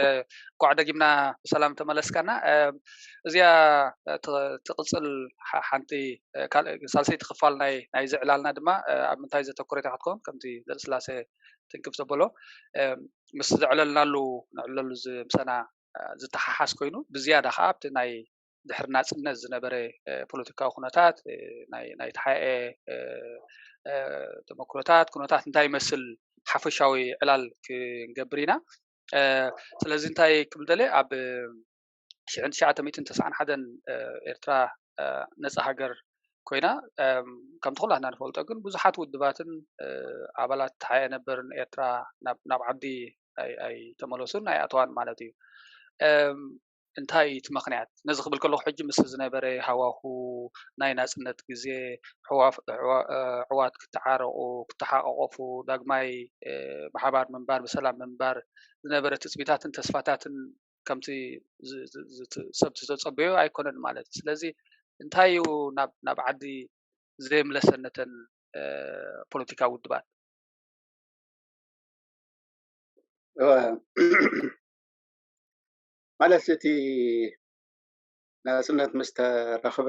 እንኳዕ ደጊምና ብሰላም ተመለስካና። እዚኣ ትቕፅል ሓንቲ ካልእ ሳልሰይቲ ክፋል ናይ ናይዚ ዕላልና ድማ ኣብ ምንታይ ዘተኮረት ክትከውን ከምቲ ዘርእስላሴ ትንክፍ ዘበሎ ምስ ዘዕለልናሉ ንዕለሉ ምሰና ዝተሓሓስ ኮይኑ ብዝያዳ ከዓ ኣብቲ ናይ ድሕሪ ናፅነት ዝነበረ ፖለቲካዊ ኩነታት ናይ ተሓኤ ተመክሮታት ኩነታት እንታይ ይመስል ሓፈሻዊ ዕላል ክንገብር ኢና። ስለዚ እንታይ ክብል ደለ ኣብ ሽሕን ትሽዓተ ሚእትን ተስዓን ሓደን ኤርትራ ነፃ ሃገር ኮይና ከምቲ ኩላትና ንፈልጦ ግን ብዙሓት ውድባትን ኣባላት ተሓኤ ነበርን ኤርትራ ናብ ዓዲ ኣይተመለሱን ኣይኣተዋን ማለት እዩ። እንታይ እቲ ምክንያት ነዚ ክብል ከለኩ ሕጂ ምስ ዝነበረ ሃዋሁ ናይ ናፅነት ግዜ ኣሕዋት ክተዓረቁ ክተሓቀቆፉ ዳግማይ ብሓባር ምንባር ብሰላም ምንባር ዝነበረ ትፅቢታትን ተስፋታትን ከምቲ ሰብ ዝተፀበዮ ኣይኮነን ማለት እዩ። ስለዚ እንታይ እዩ ናብ ዓዲ ዘየምለሰን ነተን ፖለቲካዊ ውድባት? ማለት እቲ ናፅነት ምስ ተረኽበ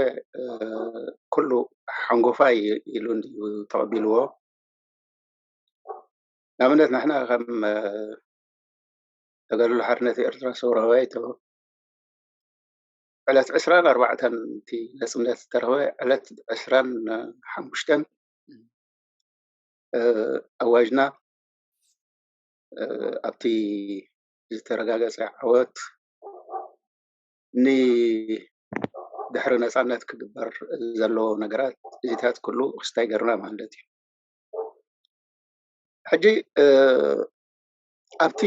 ኩሉ ሓንጎፋይ ኢሉ እንድዩ ተቐቢልዎ። ንኣብነት ንሕና ከም ተጋድሎ ሓርነት ኤርትራ ሰውራዊ ባይቶ ዕለት ዕስራን ኣርባዕተን እቲ ነፅነት ዝተረኽበ ዕለት ዕስራን ሓሙሽተን ኣዋጅና ኣብቲ ዝተረጋገፀ ዓወት ንድሕሪ ነፃነት ክግበር ዘለዎ ነገራት እዚታት ኩሉ ክስታይ ገርና ማለት እዩ። ሕጂ ኣብቲ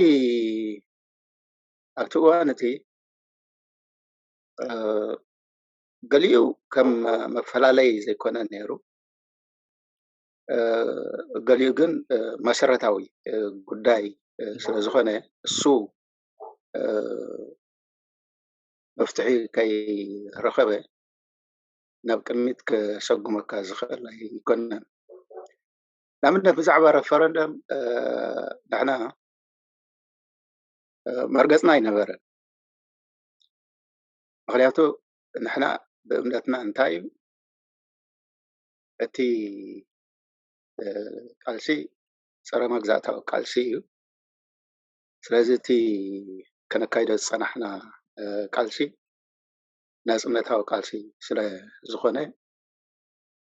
ኣብቲ እዋን እቲ ገሊኡ ከም መፈላለይ ዘይኮነ ነይሩ፣ ገሊኡ ግን መሰረታዊ ጉዳይ ስለዝኾነ እሱ መፍትሒ ከይረኸበ ናብ ቅድሚት ከሰጉመካ ዝኽእል ኣይኮነን። ንኣብነት ብዛዕባ ረፈረንደም ንሕና መርገፅና ኣይነበረን። ምክንያቱ ንሕና ብእምነትና እንታይ እዩ እቲ ቃልሲ ፀረ መግዛእታዊ ቃልሲ እዩ። ስለዚ እቲ ከነካይዶ ዝፀናሕና ቃልሲ ናፅነታዊ ቃልሲ ስለ ዝኾነ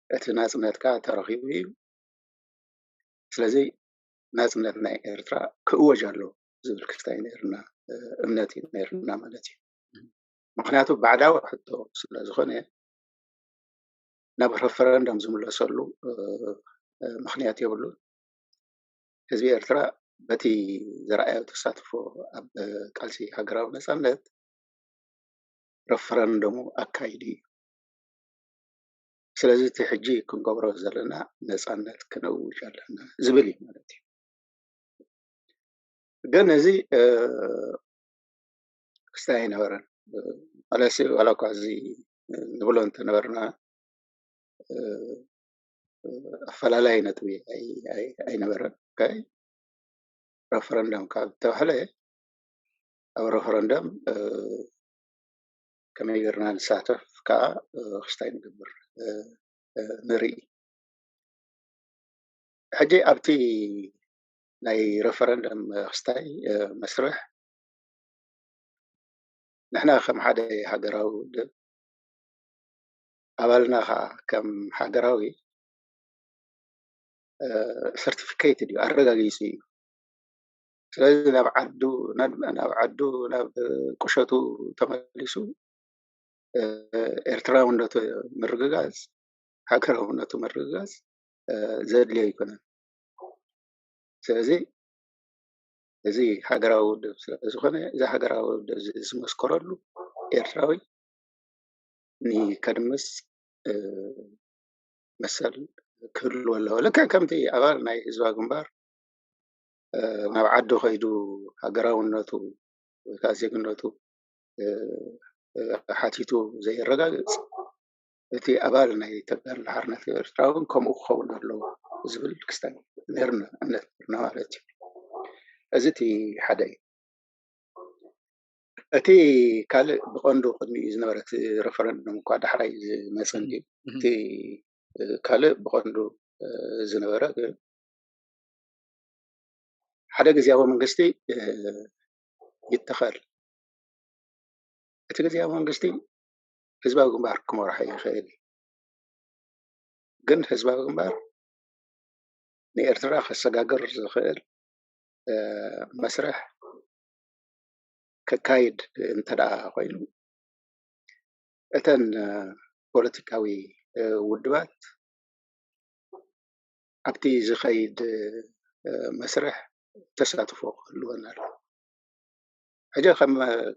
እቲ ናፅነት ከዓ ተረኺቡ እዩ። ስለዚ ናፅነት ናይ ኤርትራ ክእወጅ ኣሎ ዝብል ክስታይ ነርና እምነት እዩ ነርና ማለት እዩ። ምክንያቱ ባዕዳዊ ሕቶ ስለ ዝኾነ ናብ ረፈረንደም ዝምለሰሉ ምክንያት የብሉን። ህዝቢ ኤርትራ በቲ ዝረኣዮ ተሳትፎ ኣብ ቃልሲ ሃገራዊ ነፃነት ረፈረንደሙ ኣካይዱ እዩ። ስለዚ እቲ ሕጂ ክንገብሮ ዘለና ነፃነት ክነውጅ ኣለና ዝብል እዩ ማለት እዩ። ግን እዚ ክስታይ ኣይነበረን። ማለት ዋላ እኳ እዚ ንብሎ እንተነበርና ኣፈላላይ ነጥቢ ኣይነበረን። ረፈረንደም ካብ ተባህለ ኣብ ረፈረንደም ከመይ ጌርና ንሳተፍ ከዓ ክስታይ ንገብር ንርኢ። ሕጂ ኣብቲ ናይ ረፈረንደም ክስታይ መስርሕ ንሕና ከም ሓደ ሃገራዊ ውድብ ኣባልና ከዓ ከም ሃገራዊ ሰርቲፊኬት እዩ ኣረጋጊፁ እዩ። ስለዚ ናብ ዓዱ ናብ ዓዱ ናብ ቁሸቱ ተመሊሱ ኤርትራውነቱ ምርግጋፅ ሃገራውነቱ ምርግጋፅ ዘድልዮ ኣይኮነን። ስለዚ እዚ ሃገራዊ ውድብ ስለዝኾነ እዚ ሃገራዊ ውድብ ዝመስከረሉ ኤርትራዊ ንከድምስ መሰል ክህልዎ ኣለዎ። ልክዕ ከምቲ ኣባል ናይ ህዝባዊ ግንባር ናብ ዓዱ ከይዱ ሃገራውነቱ ወይ ከዓ ዜግነቱ ሓቲቱ ዘየረጋግፅ እቲ ኣባል ናይ ተጋድሎ ሓርነት ኤርትራ እውን ከምኡ ክኸውን ኣለዎ ዝብል ክስታይ ነርና እምነት ነርና ማለት እዩ። እዚ እቲ ሓደ እዩ። እቲ ካልእ ብቐንዱ ቅድሚኡ ዝነበረ እቲ ሬፈረንዱም እኳ ዳሕራይ ዝመፀ እንድዩ። እቲ ካልእ ብቐንዱ ዝነበረ ግን ሓደ ግዝያዊ መንግስቲ ይተኸል። እቲ ግዝያዊ መንግስቲ ህዝባዊ ግንባር ክመርሖ ይኽእል፣ ግን ህዝባዊ ግንባር ንኤርትራ ከሰጋግር ዝኽእል መስርሕ ከካይድ እንተ ደኣ ኮይኑ፣ እተን ፖለቲካዊ ውድባት ኣብቲ ዝኸይድ መስርሕ ተሳትፎ ክህልወን ኣሎ። ሕጂ ከም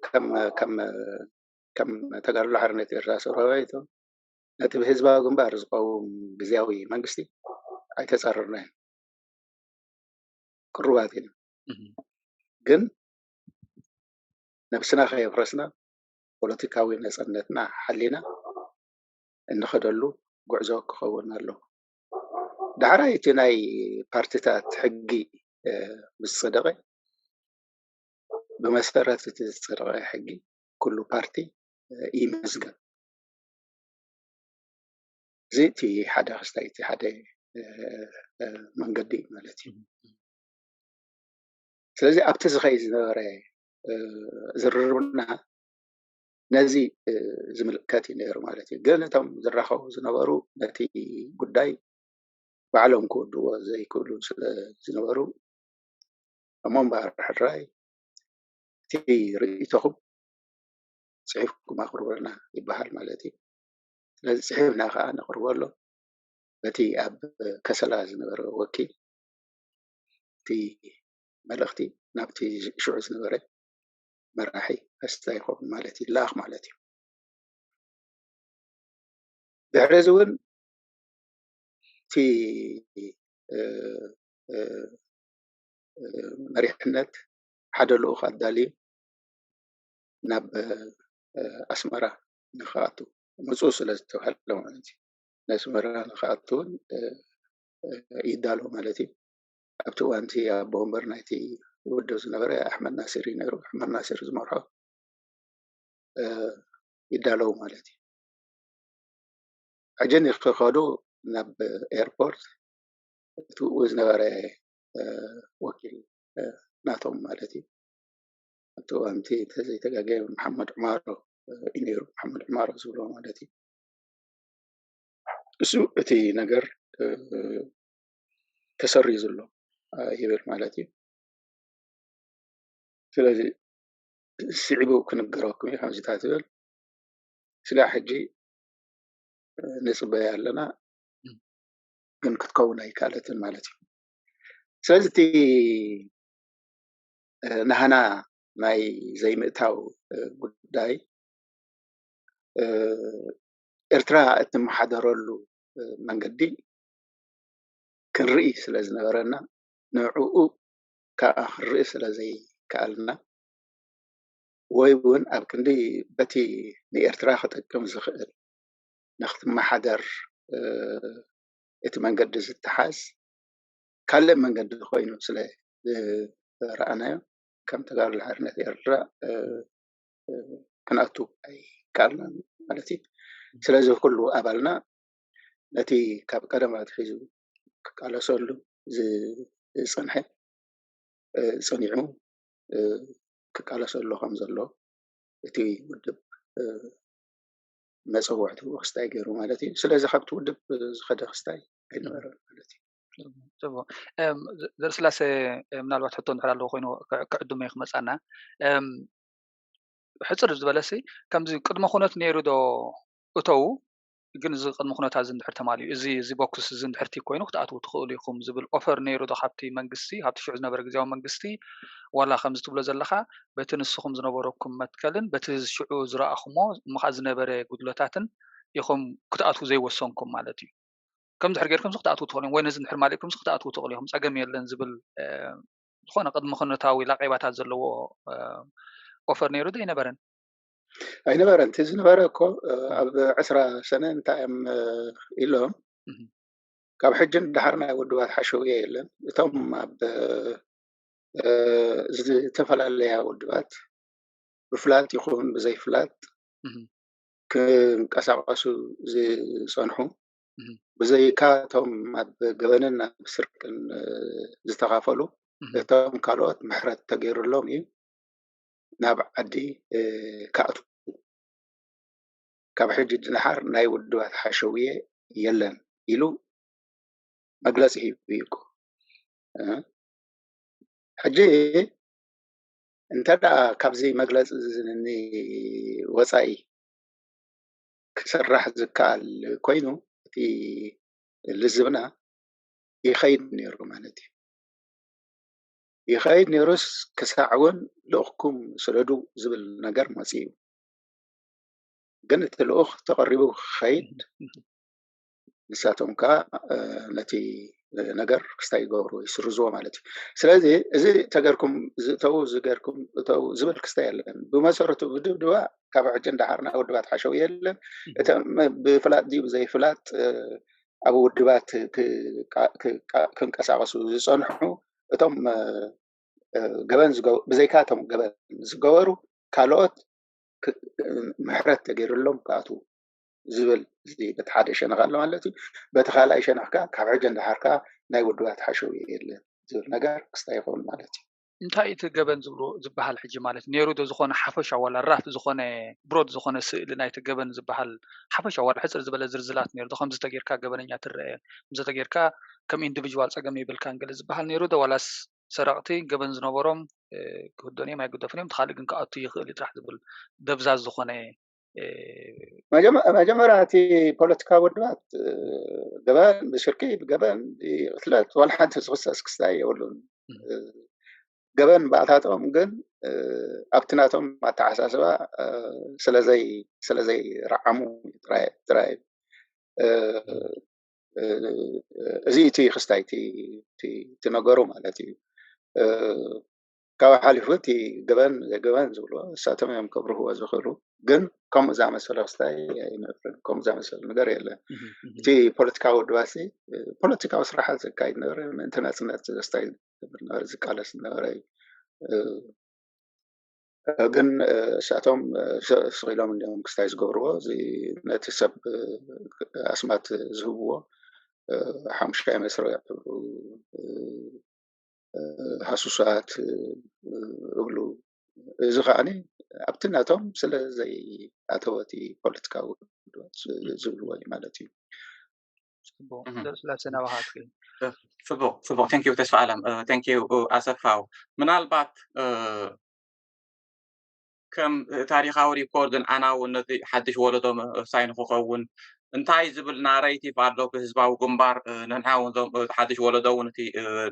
ከም ከም ከም ተጋድሎ ሓርነት ኤርትራ ሰውራዊ ባይቶ ነቲ ብህዝባዊ ግንባር ዝቀውም ግዝያዊ መንግስቲ ኣይተጻረርናዮን። ቅሩባት ኢና። ግን ነብስና ከየፍረስና ፖለቲካዊ ነጻነትና ሓሊና እንኸደሉ ጉዕዞ ክኸውን ኣለዎ። ዳሕራይ እቲ ናይ ፓርቲታት ሕጊ ምስ ጸደቐ፣ ብመሰረት እቲ ዝጸደቐ ሕጊ ኩሉ ፓርቲ ይመዝገብ። እዚ እቲ ሓደ ክስታይ፣ እቲ ሓደ መንገዲ ማለት እዩ። ስለዚ ኣብቲ ዝኸይድ ዝነበረ ዝርርብና ነዚ ዝምልከት እዩ ነይሩ ማለት እዩ። ግን እቶም ዝራኸቡ ዝነበሩ ነቲ ጉዳይ ባዕሎም ክወድዎ ዘይክእሉ ስለ ዝነበሩ፣ እሞ እምበኣር ሕራይ እቲ ርእይቶኹም ጽሒፍኩም ኣቕርቡልና ይበሃል ማለት እዩ። ስለዚ ጽሒፍና ከኣ ነቕርበሉ። በቲ ኣብ ከሰላ ዝነበረ ወኪል እቲ መልእኽቲ ናብቲ ሽዑ ዝነበረ መራሒ ኣስታይኾም ማለት ይለኣኽ ማለት እዩ። ድሕሪ እዚ እውን እቲ መሪሕነት ሓደ ልኡኽ ኣዳልዩ ናብ ኣስመራ ንክኣቱ ምፁ ስለ ዝተባሃለ ማለት እዩ። ንኣስመራ ንክኣቱ እውን ይዳሎ ማለት እዩ። ኣብቲ እዋን እቲ ኣቦ ወንበር ናይቲ ውድብ ዝነበረ ኣሕመድ ናሲር እዩ ነይሩ። ኣሕመድ ናሲር ዝመርሖ ይዳለው ማለት እዩ። ሕጂ ንክኸዱ ናብ ኤርፖርት እቲ ዝነበረ ወኪል ናቶም ማለት እዩ። ኣብቲ እዋን እቲ እንተዘይተጋገየ መሓመድ ዑማሮ እዩ ነይሩ። መሓመድ ዑማሮ ዝብሎ ማለት እዩ። እሱ እቲ ነገር ተሰሪዙ ኣሎ ይብል ማለት እዩ። ስለዚ ስዒቡ ክንገረኩም እዩ ከምዚታት ይብል። ስጋዕ ሕጂ ንፅበያ ኣለና፣ ግን ክትከውን ኣይከኣለትን ማለት እዩ። ስለዚ እቲ ናህና ናይ ዘይምእታው ጉዳይ ኤርትራ እትመሓደረሉ መንገዲ ክንርኢ ስለ ዝነበረና፣ ንዕኡ ከዓ ክንርኢ ስለ ዘይከኣልና፣ ወይ እውን ኣብ ክንዲ በቲ ንኤርትራ ክጠቅም ዝኽእል ንክትመሓደር እቲ መንገዲ ዝተሓዝ ካልእ መንገዲ ኮይኑ ስለ ዝረኣናዮ፣ ከም ተጋድሎ ሓርነት ኤርትራ ክንኣቱ ኣይከኣልናን ማለት እዩ። ስለዚ ኩሉ ኣባልና ነቲ ካብ ቀደም ኣትሒዙ ክቃለሰሉ ዝጸንሐ፣ ጸኒዑ ክቃለሰሉ ከም ዘሎ እቲ ውድብ መጸውዕቱ ክስታይ ገይሩ ማለት እዩ። ስለዚ ካብቲ ውድብ ዝኸደ ክስታይ ኣይነበረን ማለት እዩ። ጽቡቕ። ዘርስላሴ፣ ምናልባት ሕቶ እንድሕር ኣለዎ ኮይኑ ክዕድሞ ክመጻና። ሕፅር ዝበለሲ፣ ከምዚ ቅድመ ኩነት ነይሩ ዶ እተዉ? ግን እዚ ቅድመ ኩነታ እዚ እንድሕር ተማልዩ፣ እዚ እዚ ቦክስ እዚ እንድሕር ቲ ኮይኑ ክትኣትዉ ትኽእሉ ኢኹም ዝብል ኦፈር ነይሩ ዶ ካብቲ መንግስቲ፣ ካብቲ ሽዑ ዝነበረ ግዜያዊ መንግስቲ? ዋላ ከምዚ ትብሎ ዘለኻ በቲ ንስኹም ዝነበረኩም መትከልን በቲ ሽዑ ዝረኣኹሞ እሞ ከዓ ዝነበረ ጉድለታትን ኢኹም ክትኣትዉ ዘይወሰንኩም ማለት እዩ? ከም ድሕር ጌርኩም ክትኣትዉ ትኽእሉ ኢኹም ወይ ነዚ እንድሕር ማሊእኩም ክትኣትዉ ትኽእሉ ኢኹም፣ ፀገም የለን ዝብል ዝኾነ ቅድመ ኩነታዊ ላቄባታት ዘለዎ ኦፈር ነይሩ ዶ ኣይነበረን? ኣይነበረን። እቲ ዝነበረ እኮ ኣብ ዕስራ ሰነ እንታይ እዮም ኢሎም፣ ካብ ሕጂ ንደሓር ናይ ውድባት ሓሸውየ የለን፣ እቶም ኣብ ዝተፈላለያ ውድባት ብፍላጥ ይኹን ብዘይፍላጥ ክንቀሳቀሱ ዝጸንሑ፣ ብዘይካ እቶም ኣብ ገበንን ኣብ ስርቅን ዝተኻፈሉ፣ እቶም ካልኦት ምሕረት ተገይሩሎም እዩ ናብ ዓዲ ክኣትዉ። ካብ ሕጂ ንደሓር ናይ ውድባት ሓሸውየ የለን ኢሉ መግለፂ ሂቡ እዩ እኮ። ሕጂ እንተ ደኣ ካብዚ መግለፂ እዚ ወፃኢ ክስራሕ ዝከኣል ኮይኑ፣ እቲ ልዝብና ይኸይድ ነይሩ ማለት እዩ። ይኸይድ ነይሩስ ክሳዕ እውን ልኡኽኩም ስደዱ ዝብል ነገር መፂኡ። ግን እቲ ልኡኽ ተቐሪቡ ክኸይድ ንሳቶም ከዓ ነቲ ነገር ክስታይ ይገብሩ፣ ይስርዝዎ ማለት እዩ። ስለዚ እዚ ተገርኩም እተው ዝገርኩም እተው ዝብል ክስታይ የለን። ብመሰረቱ ብድብድባ ካብ ሕጂ እንዳሓር ናይ ውድባት ሓሸው የለን። እቶም ብፍላጥ ድዩ ብዘይፍላጥ ኣብ ውድባት ክንቀሳቀሱ ዝፀንሑ እቶም ገበን ብዘይካ እቶም ገበን ዝገበሩ ካልኦት ምሕረት ተገይሩሎም ክኣትዉ ዝብል በቲ ሓደ ሸነኽ ኣሎ ማለት እዩ። በቲ ካልኣይ ሸነኽ ከዓ ካብ ሕጂ እንዳሓር ከዓ ናይ ውድባት ሓሸው የለን ዝብል ነገር ክስታይ ይኸውን ማለት እዩ። እንታይ እቲ ገበን ዝብሎ ዝበሃል ሕጂ ማለት ነይሩ ዶ ዝኾነ ሓፈሻ ዋላ ራፍ ዝኾነ ብሮድ ዝኾነ ስእሊ ናይቲ ገበን ዝበሃል ሓፈሻ ዋላ ሕፅር ዝበለ ዝርዝላት ነይሩ ዶ ከምዚ ተጌርካ ገበነኛ ትረአ፣ ከምዚ ተጌርካ ከም ኢንዲቪጅዋል ፀገም የብልካን ገለ ዝበሃል ነይሩ ዶ ዋላስ ሰረቕቲ ገበን ዝነበሮም ክህደኑ እዮም ኣይግደፉን እዮም፣ እቲ ካልእ ግን ክኣቱ ይኽእል እዩ ጥራሕ ዝብል ደብዛዝ ዝኾነ መጀመርያ እቲ ፖለቲካዊ ውድባት ገበን ብሽርኪ ብገበን ብቅትለት ዋላ ሓንቲ ዝኽሰስ ክስታይ የብሉን። ገበን ባእታቶም ግን ኣብቲ ናቶም ኣተሓሳስባ ስለዘይ ስለዘይ ረዓሙ ጥራይ ጥራይ እዚ እቲ ክስታይ እቲ ነገሩ ማለት እዩ። ካብ ሓሊፉ እቲ ገበን ዘገበን ዝብሎ እሳቶም እዮም ከብርህዎ ዝኽእሉ። ግን ከምኡ ዝኣመሰለ ክስታይ ኣይነብርን። ከምኡ ዝኣመሰለ ነገር የለን። እቲ ፖለቲካዊ ውድባሲ ፖለቲካዊ ስራሓት ዘካይድ ነበረ፣ ምእንቲ ናፅነት ዘስታይ ዝገብር ነበረ፣ ዝቃለስ ነበረ። ግን እሳቶም ስቕ ኢሎም እንዲኦም ክስታይ ዝገብርዎ፣ ነቲ ሰብ ኣስማት ዝህብዎ ሓሙሽታይ መስርዕ ሃሱሳት እብሉ። እዚ ከዓኒ ኣብቲ ናቶም ስለ ዘይኣተወ እቲ ፖለቲካዊ ውድባት ዝብልዎ እዩ ማለት እዩ። ጽቡቅ። ስለ ስናባሃት ጽቡቅ ጽቡቅ። Thank you ተስፋ ኣለም። Thank you ኣሰፋው። ምናልባት ከም ታሪኻዊ ሪኮርድን ኣና እውን ነቲ ሓድሽ ወለዶ ምእሳይ ንክኸውን እንታይ ዝብል ናሬቲቭ ኣሎ ብህዝባዊ ግንባር? ንሕና እውን ዞም ሓድሽ ወለዶ እውን እቲ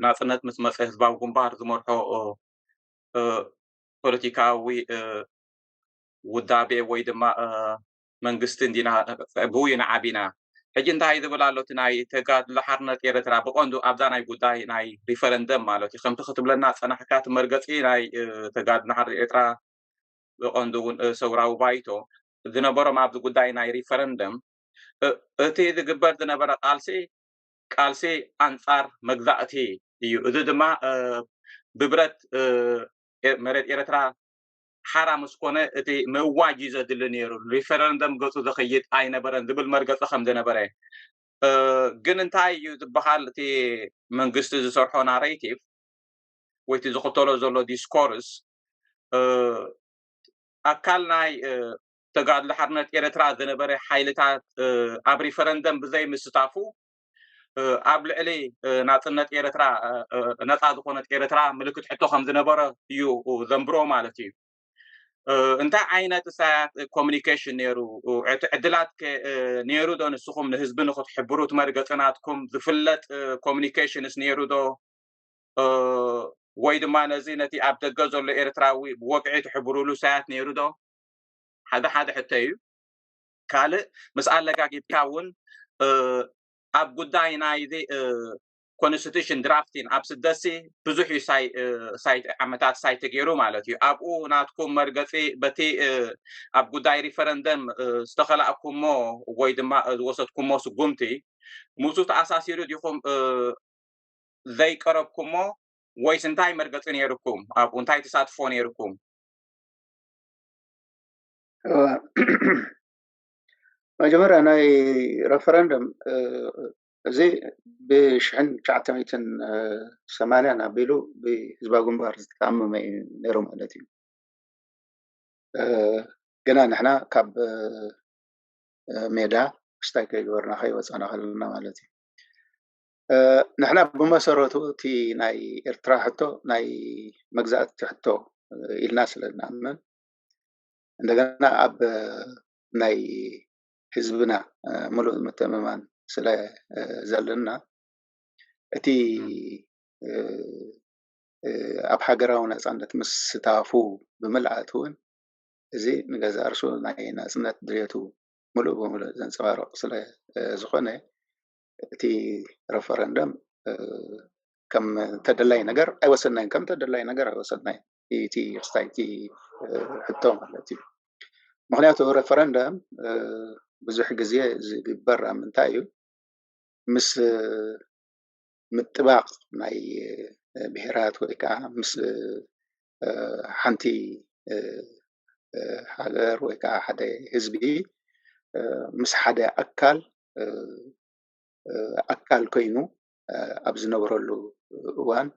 ናፅነት ምስ መፀ ህዝባዊ ግንባር ዝመርሖ ፖለቲካዊ ውዳቤ ወይ ድማ መንግስቲ እንዲና ብኡ ኢና ዓቢና። ሕጂ እንታይ ዝብል ኣሎ እቲ ናይ ተጋድሎ ሓርነት ኤርትራ ብቐንዱ ኣብዛ ናይ ጉዳይ ናይ ሪፈረንደም ማለት እዩ። ከምቲ ክትብለና ዝጸናሕካ እቲ መርገጺ ናይ ተጋድሎ ሓርነት ኤርትራ ብቐንዱ እውን ሰውራዊ ባይቶ ዝነበሮም ኣብዚ ጉዳይ ናይ ሪፈረንደም እቲ ዝግበር ዝነበረ ቃልሲ ቃልሲ ኣንጻር መግዛእቲ እዩ። እዚ ድማ ብብረት መሬት ኤርትራ ሓራ ምስ ኮነ እቲ ምእዋጅ እዩ ዘድሊ ነይሩ። ሪፈረንደም ገጹ ዘኸይድ ኣይነበረን ዝብል መርገጺ ከም ዝነበረ። ግን እንታይ እዩ ዝበሃል እቲ መንግስቲ ዝሰርሖ ናሬቲቭ ወይ እቲ ዝኽተሎ ዘሎ ዲስኮርስ ኣካል ናይ ተጋድሎ ሓርነት ኤርትራ ዝነበረ ሓይልታት ኣብ ሪፈረንደም ብዘይ ምስታፉ ኣብ ልዕሊ ናጽነት ኤርትራ ነጻ ዝኾነት ኤርትራ ምልክት ሕቶ ከም ዝነበረ እዩ ዘንብሮ ማለት እዩ። እንታይ ዓይነት እሳያት ኮሚኒኬሽን ነይሩ? እቲ ዕድላት ነይሩ ዶ ንስኹም ንህዝቢ ንክትሕብሩ እቲ መርገጺ ናትኩም ዝፍለጥ ኮሚኒኬሽንስ ነይሩ ዶ? ወይ ድማ ነዚ ነቲ ኣብ ደገ ዘሎ ኤርትራዊ ብወግዒ ትሕብሩሉ ሳያት ነይሩ ዶ? ሓደ ሓደ ሕቶ እዩ። ካልእ ምስ ኣለጋጊብካ እውን ኣብ ጉዳይ ናይዚ ኮንስቲቱሽን ድራፍቲን ኣብ ስደሲ ብዙሕ እዩ ሳይ ዓመታት ሳይ ተገይሩ ማለት እዩ። ኣብኡ ናትኩም መርገፂ በቲ ኣብ ጉዳይ ሪፈረንደም ዝተኸላእኩሞ ወይ ድማ ዝወሰድኩሞ ስጉምቲ ምስኡ ተኣሳሲሩ ዲኹም ዘይቀረብኩሞ ወይስ እንታይ መርገፂ ነይርኩም? ኣብኡ እንታይ ተሳትፎ ነይርኩም? መጀመርያ ናይ ረፈረንደም እዚ ብሽሕን ትሽዓተ ሚእትን ሰማንያን ኣቢሉ ብህዝባዊ ግንባር ዝተኣመመ እዩ ነይሩ ማለት እዩ። ግና ንሕና ካብ ሜዳ ክስታይ ከይገበርና ከይወፃና ከለና ማለት እዩ። ንሕና ብመሰረቱ እቲ ናይ ኤርትራ ሕቶ ናይ መግዛእቲ ሕቶ ኢልና ስለ ንኣምን፣ እንደገና ኣብ ናይ ህዝብና ምሉእ ምትእምማን ስለ ዘለና፣ እቲ ኣብ ሃገራዊ ነፃነት ምስታፉ ብምልኣት እውን፣ እዚ ንገዛእ ርእሱ ናይ ናጽነት ድልየቱ ምሉእ ብምሉእ ዘንጸባርቕ ስለ ዝኾነ፣ እቲ ረፈረንደም ከም ተደላይ ነገር ኣይወሰድናዮን። ከም ተደላይ ነገር ኣይወሰድናዮን። እቲ ክስታይ እቲ ሕቶ ማለት እዩ። ምኽንያቱ ረፈረንደም ብዙሕ ግዜ ዝግበር ኣብ ምንታይ እዩ? ምስ ምጥባቕ ናይ ብሄራት ወይ ከዓ ምስ ሓንቲ ሃገር ወይ ከዓ ሓደ ህዝቢ ምስ ሓደ ኣካል ኣካል ኮይኑ ኣብ ዝነብረሉ እዋን፣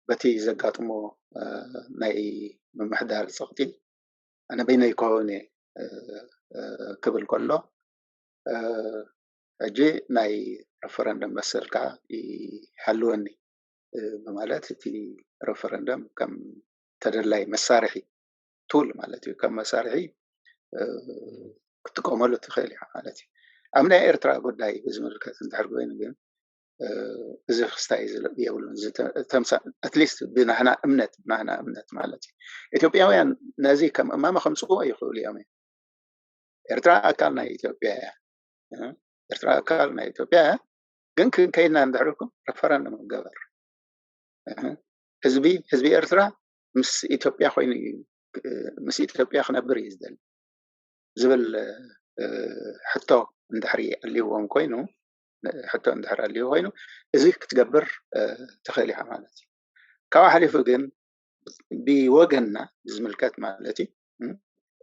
በቲ ዘጋጥሞ ናይ ምምሕዳር ጸቕጢ ኣነ በይነይ ክኸውን እየ ክብል ከሎ፣ ሕጂ ናይ ረፈረንደም መሰል ከዓ ይሃልወኒ ብማለት እቲ ረፈረንደም ከም ተደላይ መሳርሒ፣ ቱል ማለት እዩ፣ ከም መሳርሒ ክትጥቀመሉ ትኽእል ኢኻ ማለት እዩ። ኣብ ናይ ኤርትራ ጉዳይ ብዝምልከት እንድሕር ኮይኑ ግን እዚ ክስታይ የብሉን። ኣትሊስት ብናህና እምነት፣ ብናህና እምነት ማለት እዩ። ኢትዮጵያውያን ነዚ ከም እማመ ከምፅዎ ይኽእሉ እዮም። ኤርትራ ኣካል ናይ ኢትዮጵያ እያ። ኤርትራ ኣካል ናይ ኢትዮጵያ እያ። ግን ከይድና እንድሕር ኢልኩም ረፈረንደም ገበር። ህዝቢ ህዝቢ ኤርትራ ምስ ኢትዮጵያ ኮይኑ እዩ፣ ምስ ኢትዮጵያ ክነብር እዩ ዝደሊ ዝብል ሕቶ እንድሕሪ ኣልይዎም ኮይኑ፣ ሕቶ እንድሕር ኣልዩ ኮይኑ፣ እዚ ክትገብር ትኽእል ኢኻ ማለት እዩ። ካብኡ ሓሊፉ ግን ብወገንና ዝምልከት ማለት እዩ፣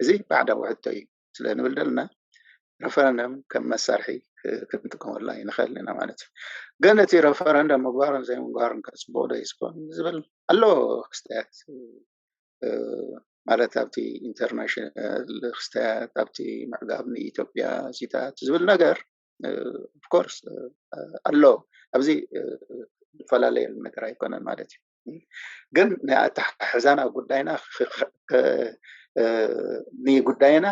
እዚ ባዕዳዊ ሕቶ እዩ ስለ ንብል ዘለና፣ ረፈረንደም ከም መሳርሒ ክንጥቀመሉ ኣይንኽእልን ኢና ማለት እዩ። ግን እቲ ረፈረንደም ምግባርን ዘይምግባርን ከ ፅቡቕ ዶ ይስኮን ዝብል ኣሎ ክስተያት፣ ማለት ኣብቲ ኢንተርናሽናል ክስተያት፣ ኣብቲ ምዕጋብ ንኢትዮጵያ ዚታት ዝብል ነገር ኦፍኮርስ ኣሎ። ኣብዚ ዝፈላለየሉ ነገር ኣይኮነን ማለት እዩ። ግን ናይ ኣተሓሕዛና ጉዳይና ንጉዳይና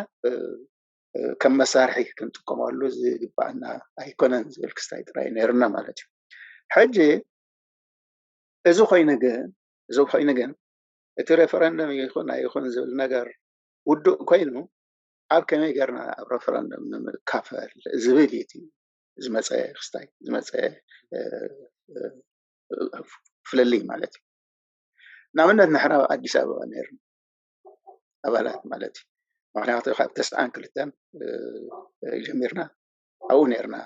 ከም መሳርሒ ክንጥቀመሉ ዝግባኣና ኣይኮነን ዝብል ክስታይ ጥራይ ነይርና ማለት እዩ። ሕጂ እዚ ኮይኑ ግን እዚ ኮይኑ ግን እቲ ሬፈረንደም ይኹን ኣይኹን ዝብል ነገር ውዱእ ኮይኑ፣ ኣብ ከመይ ጌርና ኣብ ሬፈረንደም ንምካፈል ዝብል እዩ እቲ ዝመፀ ክስታይ ዝመፀ ፍልልይ ማለት እዩ። ንኣብነት ንሕና ኣብ ኣዲስ ኣበባ ነይርና ኣባላት ማለት እዩ። ምክንያቱ ካብ ተስዓን ክልተን ጀሚርና ኣብኡ ነይርና